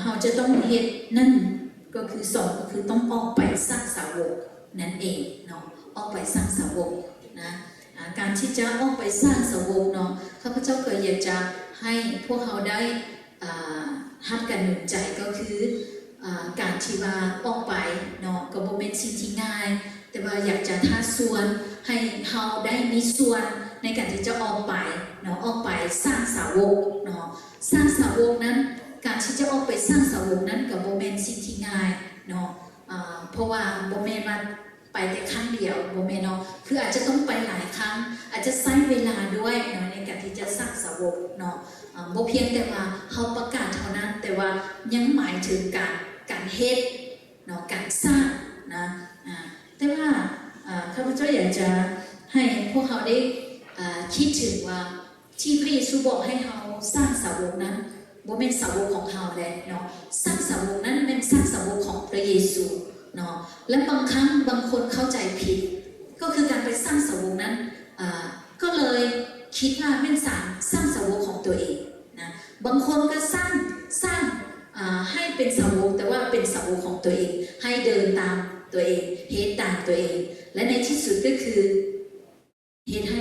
ເຮົາຈະຕ້ອງເຮັດນັ້ນກໍຄື ສອງ ກໍຄືຕ້ອງອອກໄປສ້າງສາວົກນັ້ນເອງເນາະ ອອກໄປສ້າງສາວົກນະ. ອາ ການທີ່ຈະອອກໄປສ້າງສາວົກເນາະ ຂ້າພະເຈົ້າກໍຢາກຈະໃຫ້ພວກເຮົາໄດ້ ອາ ຮັບການໜູນໃຈ ກໍຄື ອາ ການທີ່ວ່າອອກໄປເນາະ ກໍບໍ່ແມ່ນສິ່ງທີ່ງ່າຍ ແຕ່ວ່າຢາກຈະທ້າຊວນໃຫ້ເຮົາໄດ້ມີສ່ວນໃນການທີ່ຈະອອກໄປເນາະ ອອກໄປສ້າງສາວົກເນາະ. ສ້າງສາວົກນັ້ນ ການທີ່ຈະອອກໄປສ້າງສາວົກນັ້ນ ກໍບໍ່ແມ່ນສິ່ງທີ່ງ່າຍເນາະ ອາ ເພາະວ່າບໍ່ແມ່ນວ່າ ໄປແຕ່ຄັ້ງດຽວ ບໍ່ແມ່ນເນາະ ຄືອາດຈະຕ້ອງໄປຫຼາຍຄັ້ງ ອາດຈະໃຊ້ເວລາດ້ວຍເນາະ ໃນການທີ່ຈະສ້າງສາວົກເນາະ. ອາ ບໍ່ພຽງແຕ່ວ່າເຮົາປະກາດເທົ່ານັ້ນ ແຕ່ວ່າຍັງໝາຍເຖິງການ ການເຮັດເນາະ ການສ້າງນະ. ອາ ແຕ່ວ່າ ອາ ຂ້າພະເຈົ້າຢາກຈະໃຫ້ພວກເຮົາໄດ້ ອາ ຄິດເຖິງວ່າ ທີ່ພຣະເຢຊູບອກໃຫ້ເຮົາສ້າງສາວົກນັ້ນ ບໍ່ແມ່ນສາວົກຂອງເຮົາແຫຼະເນາະ ສ້າງສາວົກນັ້ນແມ່ນສ້າງສາວົກຂອງພຣະເຢຊູເນາະ. ແລະ ບາງຄັ້ງບາງຄົນເຂົ້າໃຈຜິດ ກໍຄືການໄປສ້າງສາວົກນັ້ນ ອາ ກໍເລີຍຄິດວ່າແມ່ນສ້າງ ສ້າງສາວົກຂອງຕົວເອງນະ. ບາງຄົນກໍສ້າງ ສ້າງ ອາ ໃຫ້ເປັນສາວົກ ແຕ່ວ່າເປັນສາວົກຂອງຕົວເອງ ໃຫ້ເດີນຕາມຕົວເອງ ເຮັດຕາມຕົວເອງ ແລະ ໃນທີ່ສຸດກໍຄື ເຮັດໃຫ້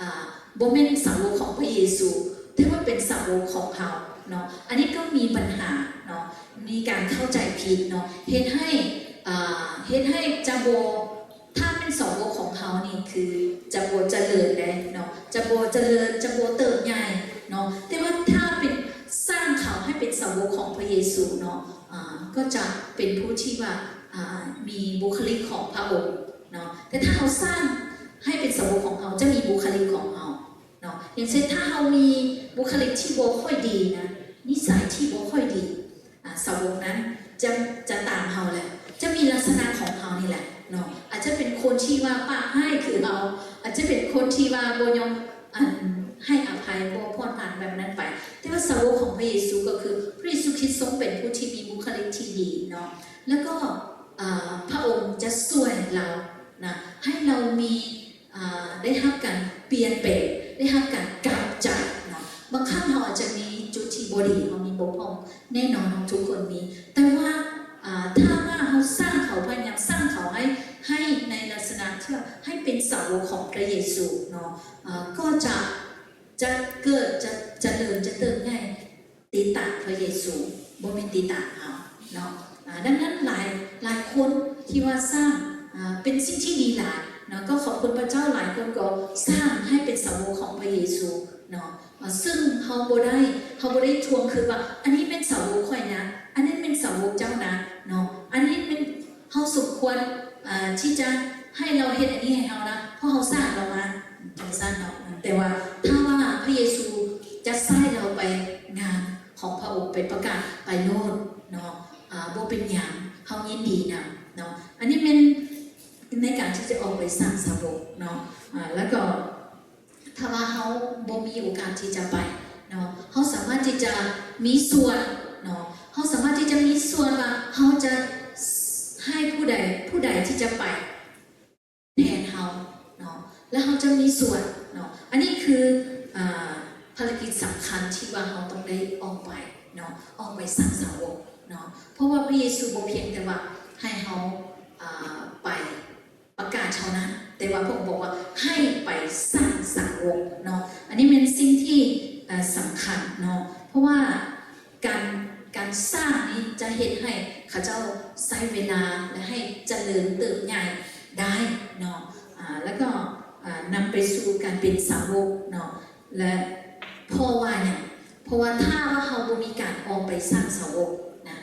ອາ ບໍ່ແມ່ນສາວົກຂອງພຣະເຢຊູ ແຕ່ວ່າເປັນສາວົກຂອງເຮົາເນາະ. ອັນນີ້ກໍມີບັນຫາເນາະ ມີການເຂົ້າໃຈຜິດເນາະ ເຮັດໃຫ້ ອາ ເຮັດໃຫ້ຈະບໍ່ ຖ້າແມ່ນສາວົກຂອງເຮົານີ້ ຄືຈະບໍ່ຈະເລີນເດ້ເນາະ ຈະບໍ່ຈະເລີນ ຈະບໍ່ເຕີບໃຫຍ່ເນາະ. ແຕ່ວ່າຖ້າເປັນ ສ້າງເຂົາໃຫ້ເປັນສາວົກຂອງພຣະເຢຊູເນາະ ອາ ກໍຈະເປັນຜູ້ທີ່ວ່າ ອາ ມີບຸກຄະລິກຂອງພຣະອົງເນາະ. ແຕ່ຖ້າເຮົາສ້າງໃຫ້ເປັນສາວົກຂອງເຮົາ ຈະມີບຸກຄະລິກຂອງເຮົາເນາະ. ຢ່າງເຊັ່ນ ຖ້າເຮົາມີບຸກຄະລິກທີ່ບໍ່ຄ່ອຍດີນະ ນິໄສທີ່ບໍ່ຄ່ອຍດີ ອາ ສາວົກນັ້ນຈະ ຈະຕາມເຮົາແຫຼະ ຈະມີລັກສະນະຂອງເຮົານີ້ແຫຼະເນາະ. ອາດຈະເປັນຄົນທີ່ວ່າປາກຮ້າຍຄືເຮົາ ອາດຈະເປັນຄົນທີ່ວ່າບໍ່ຍອມ ອັນ ໃຫ້ອະໄພ ບໍ່ຜ່ອນຜ່ານແບບນັ້ນໄປ. ແຕ່ວ່າສາວົກຂອງພຣະເຢຊູ ກໍຄືພຣະເຢຊູຄຣິດຊົງເປັນຜູ້ທີ່ມີບຸກຄະລິກທີ່ດີເນາະ ແລ້ວກໍ ອາ ພຣະອົງຈະຊ່ວຍເຮົານະ ໃຫ້ເຮົາມີ ອາ ໄດ້ຮັບການປ່ຽນແປງ ໄດ້ຮັບການກັບໃຈເນາະ. ບາງຄັ້ງເຮົາອາດຈະມີຈຸດທີ່ບໍ່ດີ ເຮົາມີບົກຜ່ອງ ແນ່ນອນເຮົາທຸກຄົນມີ ແຕ່ວ່າ ອາ ຖ້າວ່າເຮົາສ້າງເຂົາ ພະຍາຍາມສ້າງເຂົາໃຫ້ ໃຫ້ໃນລັກສະນະທີ່ວ່າໃຫ້ເປັນສາວົກຂອງພຣະເຢຊູເນາະ ອາ ກໍຈະ ຈະເກີດ ຈະ ຈະເລີນ ຈະເຕີບໃຫຍ່ ຕິດຕາມພຣະເຢຊູ ບໍ່ແມ່ນຕິດຕາມເຮົາເນາະ. ອາ ດັ່ງນັ້ນຫຼາຍ ຫຼາຍຄົນທີ່ວ່າສ້າງ ອາ ເປັນສິ່ງທີ່ດີຫຼາຍເນາະ ກໍຂອບຄຸນພຣະເຈົ້າ ຫຼາຍຄົນກໍສ້າງໃຫ້ເປັນສາວົກຂອງພຣະເຢຊູເນາະ. ອາ ຊຶ່ງເຮົາບໍ່ໄດ້ ເຮົາບໍ່ໄດ້ທວງຄືນວ່າ ອັນນີ້ແມ່ນສາວົກຂ້ອຍນະ ອັນນັ້ນແມ່ນສາວົກເຈົ້ານະເນາະ ອັນນີ້ແມ່ນ ເຮົາສົມຄວນ ອາ ທີ່ຈະໃຫ້ລາວເຮັດອັນນີ້ໃຫ້ເຮົານະ ເພາະເຮົາສ້າງລາວມາ ຈັ່ງຊັ້ນເນາະ. ແຕ່ວ່າຖ້າວ່າພຣະເຢຊູຈະໃຊ້ເຮົາໄປງານຂອງພຣະອົງ ໄປປະກາດ ໄປໂລດເນາະ ອາ ບໍ່ເປັນຫຍັງ ເຮົາຍິນດີນຳເນາະ. ອັນນີ້ແມ່ນໃນການທີ່ຈະອອກໄປສ້າງສາວົກເນາະ ອາ ແລ້ວກໍ ຖ້າວ່າເຮົາບໍ່ມີໂອກາດທີ່ຈະໄປເນາະ ເຮົາສາມາດທີ່ຈະມີສ່ວນເນາະ ເຮົາສາມາດທີ່ຈະມີສ່ວນວ່າເຮົາຈະໃຫ້ຜູ້ໃດ ຜູ້ໃດທີ່ຈະໄປແທນເຮົາເນາະ ແລະ ເຮົາຈະມີສ່ວນເນາະ. ອັນນີ້ຄື ອາ ພາລະກິດສຳຄັນທີ່ວ່າເຮົາຕ້ອງໄດ້ອອກໄປເນາະ ອອກໄປສ້າງສາວົກເນາະ ເພາະວ່າພຣະເຢຊູບໍ່ພຽງແຕ່ວ່າໃຫ້ເຮົາ ອາ ໄປ ປະກາດເທົ່ານັ້ນ ແຕ່ວ່າພະອົງບອກວ່າໃຫ້ໄປສ້າງສາວົກເນາະ. ອັນນີ້ແມ່ນສິ່ງທີ່ ເອີ ສຳຄັນເນາະ ເພາະວ່າການ ການສ້າງນີ້ຈະເຮັດໃຫ້ເຂົາເຈົ້າໃຊ້ເວລາ ແລະ ໃຫ້ຈະເລີນເຕີບໃຫຍ່ໄດ້ເນາະ ອາ ແລ້ວກໍ ອາ ນຳໄປສູ່ການເປັນສາວົກເນາະ. ແລະ ເພາະວ່າຫຍັງ? ເພາະວ່າຖ້າວ່າເຮົາບໍ່ມີການອອກໄປສ້າງສາວົກນະ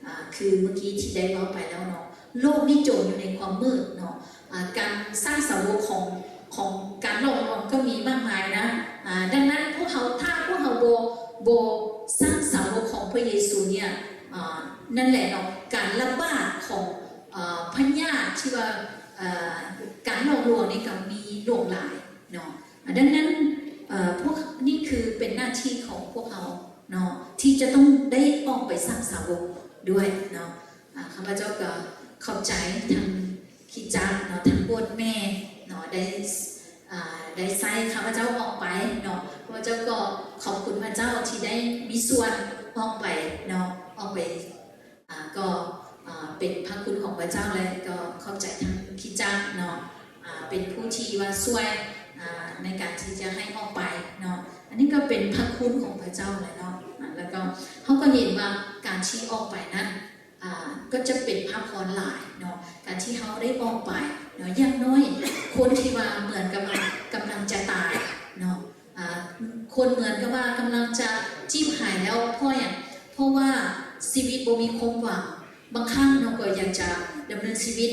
ອາ ຄືເມື່ອກີ້ທີ່ໄດ້ເວົ້າໄປແລ້ວເນາະ ໂລກນີ້ຈົມຢູ່ໃນຄວາມມືດເນາະ ອາ ການສ້າງສາວົກຂອງ ຂອງການຫຼອກລວງກໍມີມາກມາຍນະ ອາ ດັ່ງນັ້ນພວກເຮົາ ຖ້າພວກເຮົາບໍ່ ບໍ່ສ້າງສາວົກຂອງພະເຢຊູເນ່ຍ ອາ ນັ້ນແຫຼະເນາະ ການລະບາດຂອງ ອາ ພະຍາດທີ່ວ່າ ອາ ການຫຼອກລວງນີ້ກໍມີຫຼວງຫຼາຍເນາະ. ອາ ດັ່ງນັ້ນ ເອີ ພວກ ນີ້ຄືເປັນໜ້າທີ່ຂອງພວກເຮົາເນາະ ທີ່ຈະຕ້ອງໄດ້ອອກໄປສ້າງສາວົກດ້ວຍເນາະ. ອາ ຂ້າພະເຈົ້າກໍຂອບໃຈທາງຄຣິສຕະຈັກເນາະ ທາງໂບດແມ່ເນາະ ໄດ້ ອາ ໄດ້ໃຊ້ຂ້າພະເຈົ້າອອກໄປເນາະ. ຂ້າພະເຈົ້າກໍຂອບຄຸນພະເຈົ້າທີ່ໄດ້ມີສ່ວນອອກໄປເນາະ ອອກໄປ ອາ ກໍ ອາ ເປັນພະຄຸນຂອງພະເຈົ້າ ແລະ ກໍຂອບໃຈທາງຄຣິສຕະຈັກເນາະ ອາ ເປັນຜູ້ທີ່ວ່າຊ່ວຍ ອາ ໃນການທີ່ຈະໃຫ້ອອກໄປເນາະ. ອັນນີ້ກໍເປັນພະຄຸນຂອງພະເຈົ້າແຫຼະເນາະ ອາ ແລ້ວກໍເຮົາກໍເຫັນວ່າການທີ່ອອກໄປນັ້ນ ອາ ກໍຈະເປັນພະພອນຫຼາຍເນາະ ການທີ່ເຮົາໄດ້ອອກໄປເນາະ. ຢ່າງນ້ອຍຄົນທີ່ວ່າເໝືອນກັບວ່າກຳລັງຈະຕາຍເນາະ ອາ ຄົນເໝືອນກັບວ່າກຳລັງຈະຈີບຫາຍແລ້ວ ເພາະຫຍັງ? ເພາະວ່າຊີວິດບໍ່ມີຄວາມຫວັງ. ບາງຄັ້ງເຮົາກໍຢາກຈະດຳເນີນຊີວິດ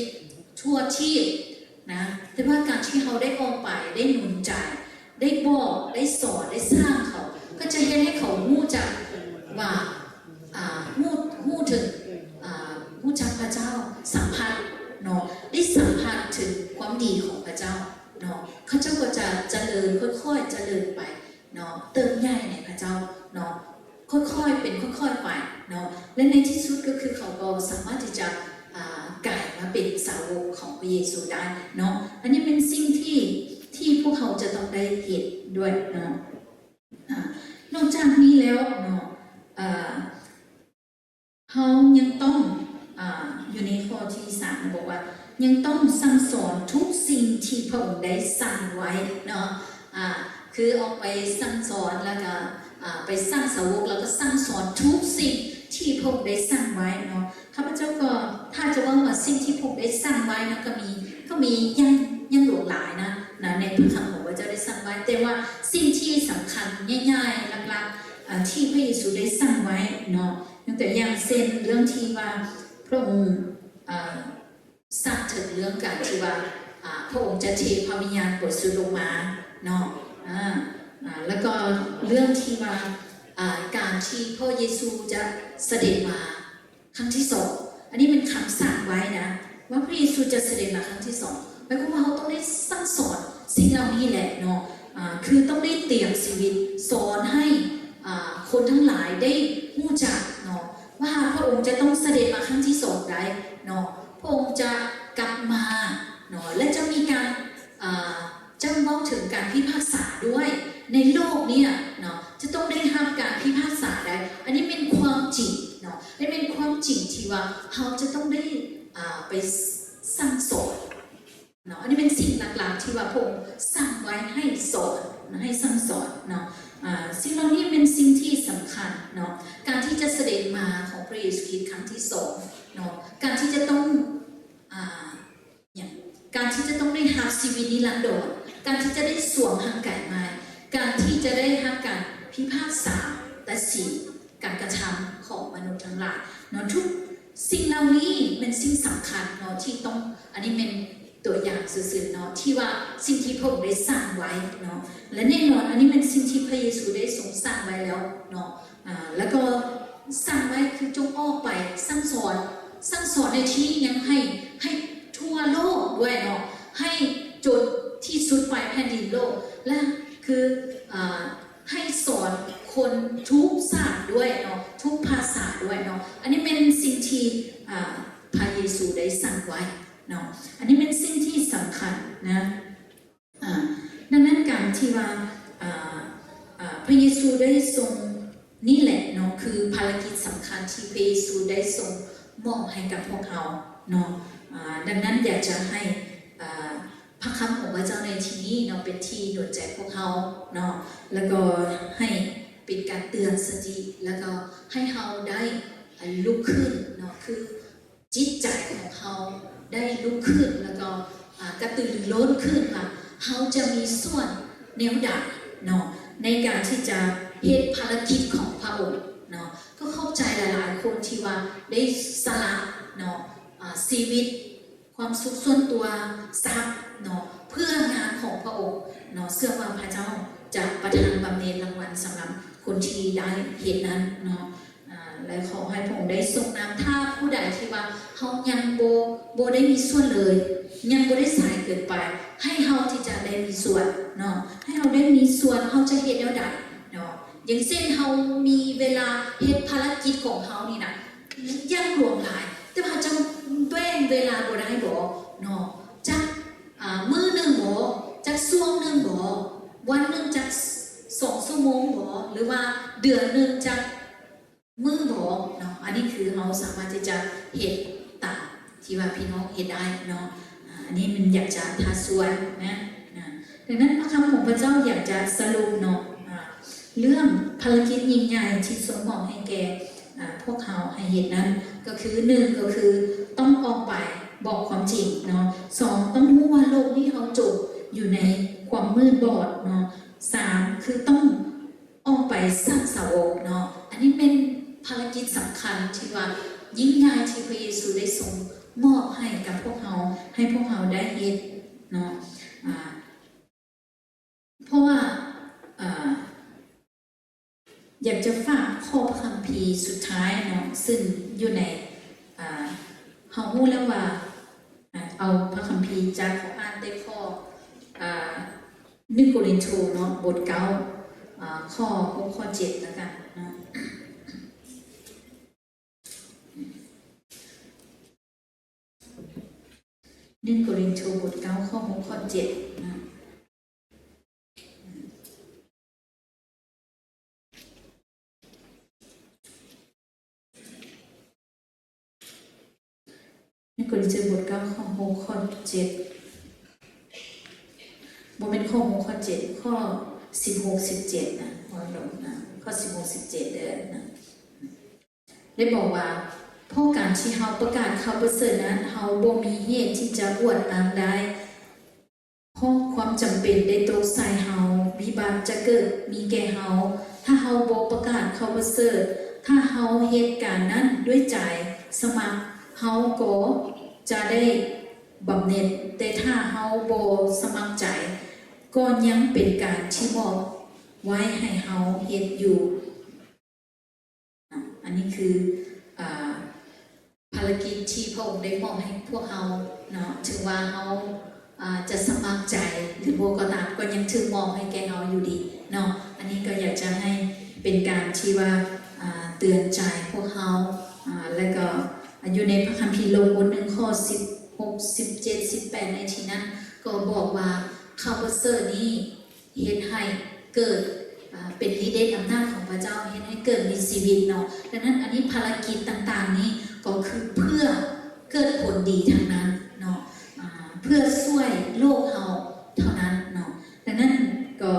ທົ່ວທີບນະ ແຕ່ວ່າການທີ່ເຮົາໄດ້ອອກໄປ ໄດ້ໜູນໃຈ ໄດ້ບອກ ໄດ້ສອນ ໄດ້ສ້າງເຂົາ ກໍຈະເຮັດໃຫ້ເຂົາຮູ້ຈັກວ່າ ອາ ຮູ້ ຮູ້ເຖິງ ອາ ຮູ້ຈັກພະເຈົ້າ ສຳຜັດເນາະ ໄດ້ສຳຜັດເຖິງຄວາມດີຂອງພະເຈົ້າເນາະ. ເຂົາເຈົ້າກໍຈະຈະເລີນ ຄ່ອຍໆຈະເລີນໄປເນາະ ເຕີບໃຫຍ່ໃນພະເຈົ້າເນາະ ຄ່ອຍໆເປັນຄ່ອຍໆໄປເນາະ ແລະ ໃນທີ່ສຸດກໍຄືເຂົາກໍສາມາດທີ່ຈະ ອາ ກາຍມາເປັນສາວົກຂອງພະເຢຊູໄດ້ເນາະ. ອັນນີ້ເປັນສິ່ງທີ່ ທີ່ພວກເຮົາຈະຕ້ອງໄດ້ເຮັດດ້ວຍເນາະ. ອາ ນອກຈາກນີ້ແລ້ວເນາະ ເອີ ເຮົາຍັງຕ້ອງ ອາ ຢູ່ໃນຂໍ້ທີສາມ ບອກວ່າ ຍັງຕ້ອງສັ່ງສອນທຸກສິ່ງທີ່ພະອົງໄດ້ສັ່ງໄວ້ເນາະ. ອາ ຄືອອກໄປສັ່ງສອນ ແລ້ວກໍ ອາ ໄປສ້າງສາວົກ ແລ້ວກໍສັ່ງສອນທຸກສິ່ງທີ່ພະອົງໄດ້ສັ່ງໄວ້ເນາະ. ຂ້າພະເຈົ້າກໍ ຖ້າຈະເວົ້າວ່າສິ່ງທີ່ພະອົງໄດ້ສັ່ງໄວ້ນະ ກໍມີ ກໍມີຢ່າງ ຢ່າງຫຼວງຫຼາຍນະ ນະ ໃນພະຄຳຂອງພະເຈົ້າໄດ້ສັ່ງໄວ້ ແຕ່ວ່າສິ່ງທີ່ສຳຄັນໃຫຍ່ໆ ຫຼັກໆ ອາ ທີ່ພະເຢຊູໄດ້ສັ່ງໄວ້ເນາະ ຍົກຕົວຢ່າງເຊັ່ນ ເລື່ອງທີ່ວ່າພະອົງ ອາ ສັ່ງເຖິງເລື່ອງການທີ່ວ່າ ອາ ພະອົງຈະເທພະວິນຍານບໍລິສຸດລົງມາເນາະ ອາ ອາ ແລ້ວກໍເລື່ອງທີ່ວ່າ ອາ ການທີ່ພະເຢຊູຈະສະເດັດມາ ຄັ້ງທີສອງ ອັນນີ້ເປັນຄຳສັ່ງໄວ້ນະ ວ່າພະເຢຊູຈະສະເດັດມາຄັ້ງທີສອງ ໝາຍຄວາມວ່າເຮົາຕ້ອງໄດ້ສັ່ງສອນສິ່ງເຫຼົ່ານີ້ແຫຼະເນາະ ອາ ຄືຕ້ອງໄດ້ຕຽມຊີວິດ ສອນໃຫ້ ອາ ຄົນທັງຫຼາຍໄດ້ຮູ້ຈັກເນາະ ວ່າພະອົງຈະຕ້ອງສະເດັດມາຄັ້ງທີສອງໄດ້ເນາະ ພະອົງຈະກັບມາເນາະ ແລະ ຈະມີການ ອາ ຈະເວົ້າເຖິງການພິພາກສາດ້ວຍ ໃນໂລກເນີ້ຍເນາະ ຈະຕ້ອງໄດ້ຮັບການພິພາກສາໄດ້. ອັນນີ້ແມ່ນຄວາມຈິງເນາະ ແລະ ແມ່ນຄວາມຈິງທີ່ວ່າເຮົາຈະຕ້ອງໄດ້ ອາ ໄປສັ່ງສອນເນາະ. ອັນນີ້ແມ່ນສິ່ງຫຼັກໆທີ່ວ່າພະອົງສັ່ງໄວ້ໃຫ້ສອນ ໃຫ້ສັ່ງສອນເນາະ. ອາ ສິ່ງເຫຼົ່ານີ້ແມ່ນສິ່ງທີ່ສຳຄັນເນາະ ການທີ່ຈະສະເດັດມາຂອງພະເຢຊູຄຣິດຄັ້ງທີສອງເນາະ ການທີ່ຈະຕ້ອງ ອາ ຫຍັງ ການທີ່ຈະຕ້ອງໄດ້ຮັບຊີວິດນິລັນດອນ ການທີ່ຈະໄດ້ສວມຮ່າງກາຍໃໝ່ ການທີ່ຈະໄດ້ຮັບການພິພາກສາຕັດສິນການກະທຳຂອງມະນຸດທັງຫຼາຍເນາະ ທຸກສິ່ງເຫຼົ່ານີ້ແມ່ນສິ່ງສຳຄັນເນາະ ທີ່ຕ້ອງ ອັນນີ້ແມ່ນຕົວຢ່າງຊື່ໆເນາະ ທີ່ວ່າສິ່ງທີ່ພະອົງໄດ້ສັ່ງໄວ້ເນາະ ແລະ ແນ່ນອນ ອັນນີ້ແມ່ນສິ່ງທີ່ພະເຢຊູໄດ້ຊົງສັ່ງໄວ້ແລ້ວເນາະ. ອາ ແລ້ວກໍສັ່ງໄວ້ຄືຈົ່ງອອກໄປສັ່ງສອນ ສັ່ງສອນໃນທີ່ຍັງໃຫ້ ໃຫ້ທົ່ວໂລກດ້ວຍເນາະ ໃຫ້ຈົນທີ່ສຸດປາຍແຜ່ນດິນໂລກ ແລະ ຄື ອາ ໃຫ້ສອນຄົນທຸກຊາດດ້ວຍເນາະ ທຸກພາສາດ້ວຍເນາະ. ອັນນີ້ແມ່ນສິ່ງທີ່ ອາ ພະເຢຊູໄດ້ສັ່ງໄວ້ເນາະ ອັນນີ້ແມ່ນສິ່ງທີ່ສຳຄັນນະ. ອາ ດັ່ງນັ້ນການທີ່ວ່າ ອາ ອາ ພະເຢຊູໄດ້ຊົງ ນີ້ແຫຼະເນາະ ຄືພາລະກິດສຳຄັນທີ່ພະເຢຊູໄດ້ຊົງມອບໃຫ້ກັບພວກເຮົາເນາະ. ອາ ດັ່ງນັ້ນຢາກຈະໃຫ້ ອາ ພະຄຳຂອງພະເຈົ້າໃນທີ່ນີ້ເນາະ ເປັນທີ່ໜູນໃຈພວກເຮົາເນາະ ແລ້ວກໍໃຫ້ເປັນການເຕືອນສະຕິ ແລ້ວກໍໃຫ້ເຮົາໄດ້ລຸກຂຶ້ນເນາະ ຄືຈິດໃຈຂອງເຮົາໄດ້ລຸກຂຶ້ນ ແລ້ວກໍ ອາ ກະຕືລືລົ້ນຂຶ້ນວ່າເຮົາຈະມີສ່ວນແນວໃດເນາະ ໃນການທີ່ຈະເຮັດພາລະກິດຂອງພະອົງເນາະ. ກໍຂອບໃຈຫຼາຍໆຄົນທີ່ວ່າໄດ້ສະຫຼະເນາະ ອາ ຊີວິດ ຄວາມສຸກສ່ວນຕົວ ຊັບເນາະ ເພື່ອງານຂອງພະອົງເນາະ. ເຊື່ອວ່າພະເຈົ້າຈະປະທານບຳເໜັນລາງວັນສຳລັບຄົນທີ່ໄດ້ເຮັດນັ້ນເນາະ ອາ ແລະ ຂໍໃຫ້ພະອົງໄດ້ຊົງນຳ. ຖ້າຜູ້ໃດທີ່ວ່າເຮົາຍັງບໍ່ ບໍ່ໄດ້ມີສ່ວນເລີຍ ຍັງບໍ່ໄດ້ສາຍເກີນໄປ ໃຫ້ເຮົາທີ່ຈະໄດ້ມີສ່ວນເນາະ ໃຫ້ເຮົາໄດ້ມີສ່ວນ ເຮົາຈະເຮັດແນວໃດເນາະ? ຢ່າງເຊັ່ນ ເຮົາມີເວລາເຮັດພາລະກິດຂອງເຮົານີ້ນະ ຢ່າງຫຼວງຫຼາຍ ແຕ່ວ່າເຮົາຈະແບ່ງເວລາບໍ່ໄດ້ບໍເນາະ ຈັກ ອາ ມື້ໜຶ່ງບໍ ຈັກຊ່ວງໜຶ່ງບໍ ວັນໜຶ່ງຈັກສອງຊົ່ວໂມງບໍ ຫຼືວ່າເດືອນໜຶ່ງຈັກມື້ບໍເນາະ. ອັນນີ້ຄືເຮົາສາມາດທີ່ຈະເຮັດຕາມທີ່ວ່າພີ່ນ້ອງເຮັດໄດ້ເນາະ. ອາ ອັນນີ້ມັນຢາກຈະທ້າຊວນນະ ນະ. ດັ່ງນັ້ນ ພະຄຳຂອງພະເຈົ້າຢາກຈະສະຫຼຸບເນາະ ອາ ເລື່ອງພາລະກິດຍິ່ງໃຫຍ່ທີ່ຊົງມອບໃຫ້ແກ່ ອາ ພວກເຮົາໃຫ້ເຮັດນັ້ນ ກໍຄື ໜຶ່ງ ກໍຄືຕ້ອງອອກໄປບອກຄວາມຈິງເນາະ. ສອງ ຕ້ອງຮູ້ວ່າໂລກນີ້ເຮົາຈົມຢູ່ໃນຄວາມມືດບອດເນາະ. ສາມ ຄືຕ້ອງອອກໄປສ້າງສາວົກເນາະ. ອັນນີ້ແມ່ນພາລະກິດສຳຄັນທີ່ວ່າຍິ່ງໃຫຍ່ທີ່ພະເຢຊູໄດ້ຊົງມອບໃຫ້ກັບພວກເຮົາ ໃຫ້ພວກເຮົາໄດ້ເຮັດເນາະ. ອາ ເພາະວ່າ ເອີ ຢາກຈະຝາກຂໍ້ພະຄຳພີສຸດທ້າຍເນາະ ຊຶ່ງຢູ່ໃນ ເຮົາຮູ້ແລ້ວວ່າ ເອົາພະຄຳພີຈາກ ຂໍອ່ານແຕ່ຂໍ້ ໜຶ່ງໂກລິນໂທເນາະ ບົດເກົ້າ ຂໍ້ຫົກ ຂໍ້ເຈັດລະກັນເນາະ. ໜຶ່ງໂກລິນໂທ ບົດເກົ້າ ຂໍ້ຫົກ ຂໍ້ເຈັດນະ. ໜຶ່ງໂກລິນໂທ ບົດເກົ້າ ຂໍ້ຫົກ ຂໍ້ເຈັດ ບໍ່ແມ່ນຂໍ້ຫົກ ຂໍ້ເຈັດ ຂໍ້ສິບຫົກ ສິບເຈັດນະ ຂໍລົງນະ ຂໍ້ສິບຫົກ ສິບເຈັດເດີນະ. ໄດ້ບອກວ່າ ເພາະການທີ່ເຮົາປະກາດຂ່າວປະເສີດນັ້ນ ເຮົາບໍ່ມີເຫດທີ່ຈະອວດອ້າງໄດ້ ເພາະຄວາມຈຳເປັນໄດ້ຕົກໃສ່ເຮົາ ວິບັດຈະເກີດມີແກ່ເຮົາ ຖ້າເຮົາບໍ່ປະກາດຂ່າວປະເສີດ. ຖ້າເຮົາເຮັດການນັ້ນດ້ວຍໃຈສະໝັກ ເຮົາກໍຈະໄດ້ບຳເໜັນ, ແຕ່ຖ້າເຮົາບໍ່ສະໝັກໃຈ ກໍຍັງເປັນການທີ່ມອບໄວ້ໃຫ້ເຮົາເຮັດຢູ່. ອັນນີ້ຄື ອາ ພາລະກິດທີ່ພະອົງໄດ້ມອບໃຫ້ພວກເຮົາເນາະ, ເຖິງວ່າເຮົາ ອາ ຈະສະໝັກໃຈ ຫຼື ບໍ່ກໍຕາມ ກໍຍັງຖືກມອບໃຫ້ແກ່ເຮົາຢູ່ດີເນາະ. ອັນນີ້ກໍຢາກຈະໃຫ້ເປັນການທີ່ວ່າ ອາ ເຕືອນໃຈພວກເຮົາ ອາ ແລ້ວກໍຢູ່ໃນພະຄຳພີໂລມ ບົດໜຶ່ງ ຂໍ້ສິບຫົກ ສິບເຈັດ ສິບແປດ ໃນທີ່ນັ້ນກໍບອກວ່າ ຂ່າວປະເສີດນີ້ ເຮັດໃຫ້ເກີດ ອາ ເປັນລິດເດດອຳນາດຂອງພະເຈົ້າ ເຮັດໃຫ້ເກີດມີຊີວິດເນາະ. ດັ່ງນັ້ນ ອັນນີ້ພາລະກິດຕ່າງໆນີ້ກໍຄືເພື່ອເກີດຜົນດີທັງນັ້ນເນາະ ອາ ເພື່ອຊ່ວຍໂລກເຮົາເທົ່ານັ້ນເນາະ. ດັ່ງນັ້ນກໍ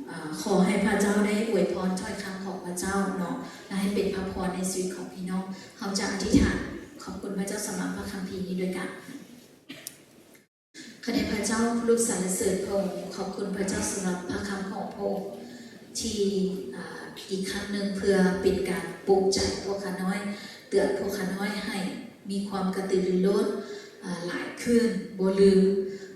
ອາ ຂໍໃຫ້ພະເຈົ້າໄດ້ອວຍພອນຖ້ອຍຄຳຂອງພະເຈົ້າເນາະ ແລະ ໃຫ້ເປັນພະພອນໃນຊີວິດຂອງພີ່ນ້ອງ. ເຮົາຈະອະທິຖານຂອບຄຸນພະເຈົ້າສຳລັບພະຄຳພີນີ້ດ້ວຍກັນ. ຂ້າແດ່ພະເຈົ້າ ລູກສັນລະເສີນພະອົງ, ຂອບຄຸນພະເຈົ້າສຳລັບພະຄຳຂອງພະອົງ ທີ່ ອາ ອີກຄັ້ງໜຶ່ງເພື່ອເປັນການປຸກໃຈພວກຂ້ານ້ອຍ, ເຕືອນພວກຂ້ານ້ອຍໃຫ້ມີຄວາມກະຕືລືລົ້ນ ອາ ຫຼາຍຂຶ້ນ, ບໍ່ລືມ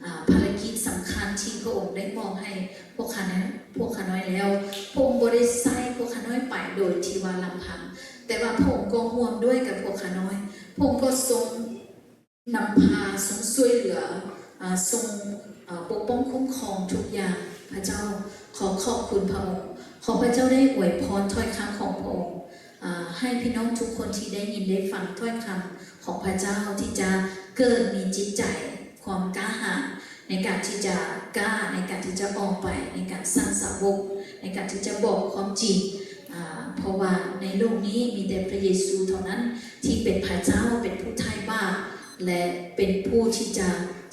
ອາ ພາລະກິດສຳຄັນທີ່ພະອົງໄດ້ມອບໃຫ້ພວກຂ້ານ້ອຍ, ພວກຂ້ານ້ອຍແລ້ວ. ພະອົງບໍ່ໄດ້ໃຊ້ພວກຂ້ານ້ອຍໄປໂດຍທີ່ວ່າລຳພັງ, ແຕ່ວ່າພະອົງກໍຮ່ວມດ້ວຍກັບພວກຂ້ານ້ອຍ, ພະອົງກໍຊົງ ນຳພາ ຊົງຊ່ວຍເຫຼືອ ອາ ຊົງ ອາ ປົກປ້ອງຄຸ້ມຄອງທຸກຢ່າງ. ພະເຈົ້າ ຂໍຂອບຄຸນພະອົງ, ຂໍພະເຈົ້າໄດ້ອວຍພອນຖ້ອຍຄຳຂອງພະອົງ ອາ ໃຫ້ພີ່ນ້ອງທຸກຄົນທີ່ໄດ້ຍິນໄດ້ຟັງຖ້ອຍຄຳຂອງພະເຈົ້າ ທີ່ຈະເກີດມີຈິດໃຈຄວາມກ້າຫານ ໃນການທີ່ຈະກ້າ ໃນການທີ່ຈະອອກໄປ ໃນການສ້າງສາວົກ ໃນການທີ່ຈະບອກຄວາມຈິງ ອາ ເພາະວ່າໃນໂລກນີ້ມີແຕ່ພະເຢຊູເທົ່ານັ້ນທີ່ເປັນພະເຈົ້າ ເປັນຜູ້ໄຖ່ບາບ ແລະ ເປັນຜູ້ທີ່ຈະ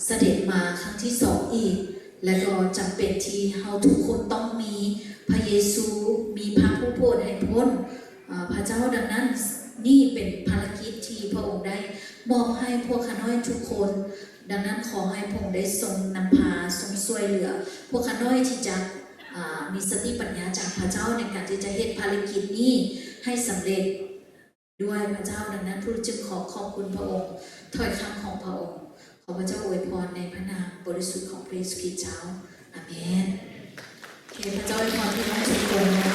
ສະເດັດມາຄັ້ງທີສອງອີກ ແລະ ກໍຈຳເປັນທີ່ເຮົາທຸກຄົນຕ້ອງມີພະເຢຊູ, ມີພະຜູ້ໂຜດໃຫ້ພົ້ນ, ເອີ ພະເຈົ້າ. ດັ່ງນັ້ນ, ນີ້ເປັນພາລະກິດທີ່ພະອົງໄດ້ມອບໃຫ້ພວກຂ້ານ້ອຍທຸກຄົນ. ດັ່ງນັ້ນ, ຂໍໃຫ້ພະອົງໄດ້ຊົງນຳພາ, ຊົງຊ່ວຍເຫຼືອພວກຂ້ານ້ອຍທີ່ຈະ, ອາ, ມີສະຕິປັນຍາຈາກພະເຈົ້າໃນການທີ່ຈະເຮັດພາລະກິດນີ້ໃຫ້ສຳເລັດ. ດ້ວຍພະເຈົ້າ. ດັ່ງນັ້ນ, ຜູ້ຈຶ່ງຂໍຂອບຄຸນພະອົງ, ຖ້ອຍຄຳຂອງພະອົງ. ຂໍພະເຈົ້າອວຍພອນໃນພະນາມບໍລິສຸດຂອງພະເຢຊູຄຣິດເຈົ້າ. ອາເມນ. ໂອເຄ, ພະເຈົ້າອວຍພອນພີ່ນ້ອງທຸກຄົນນະ.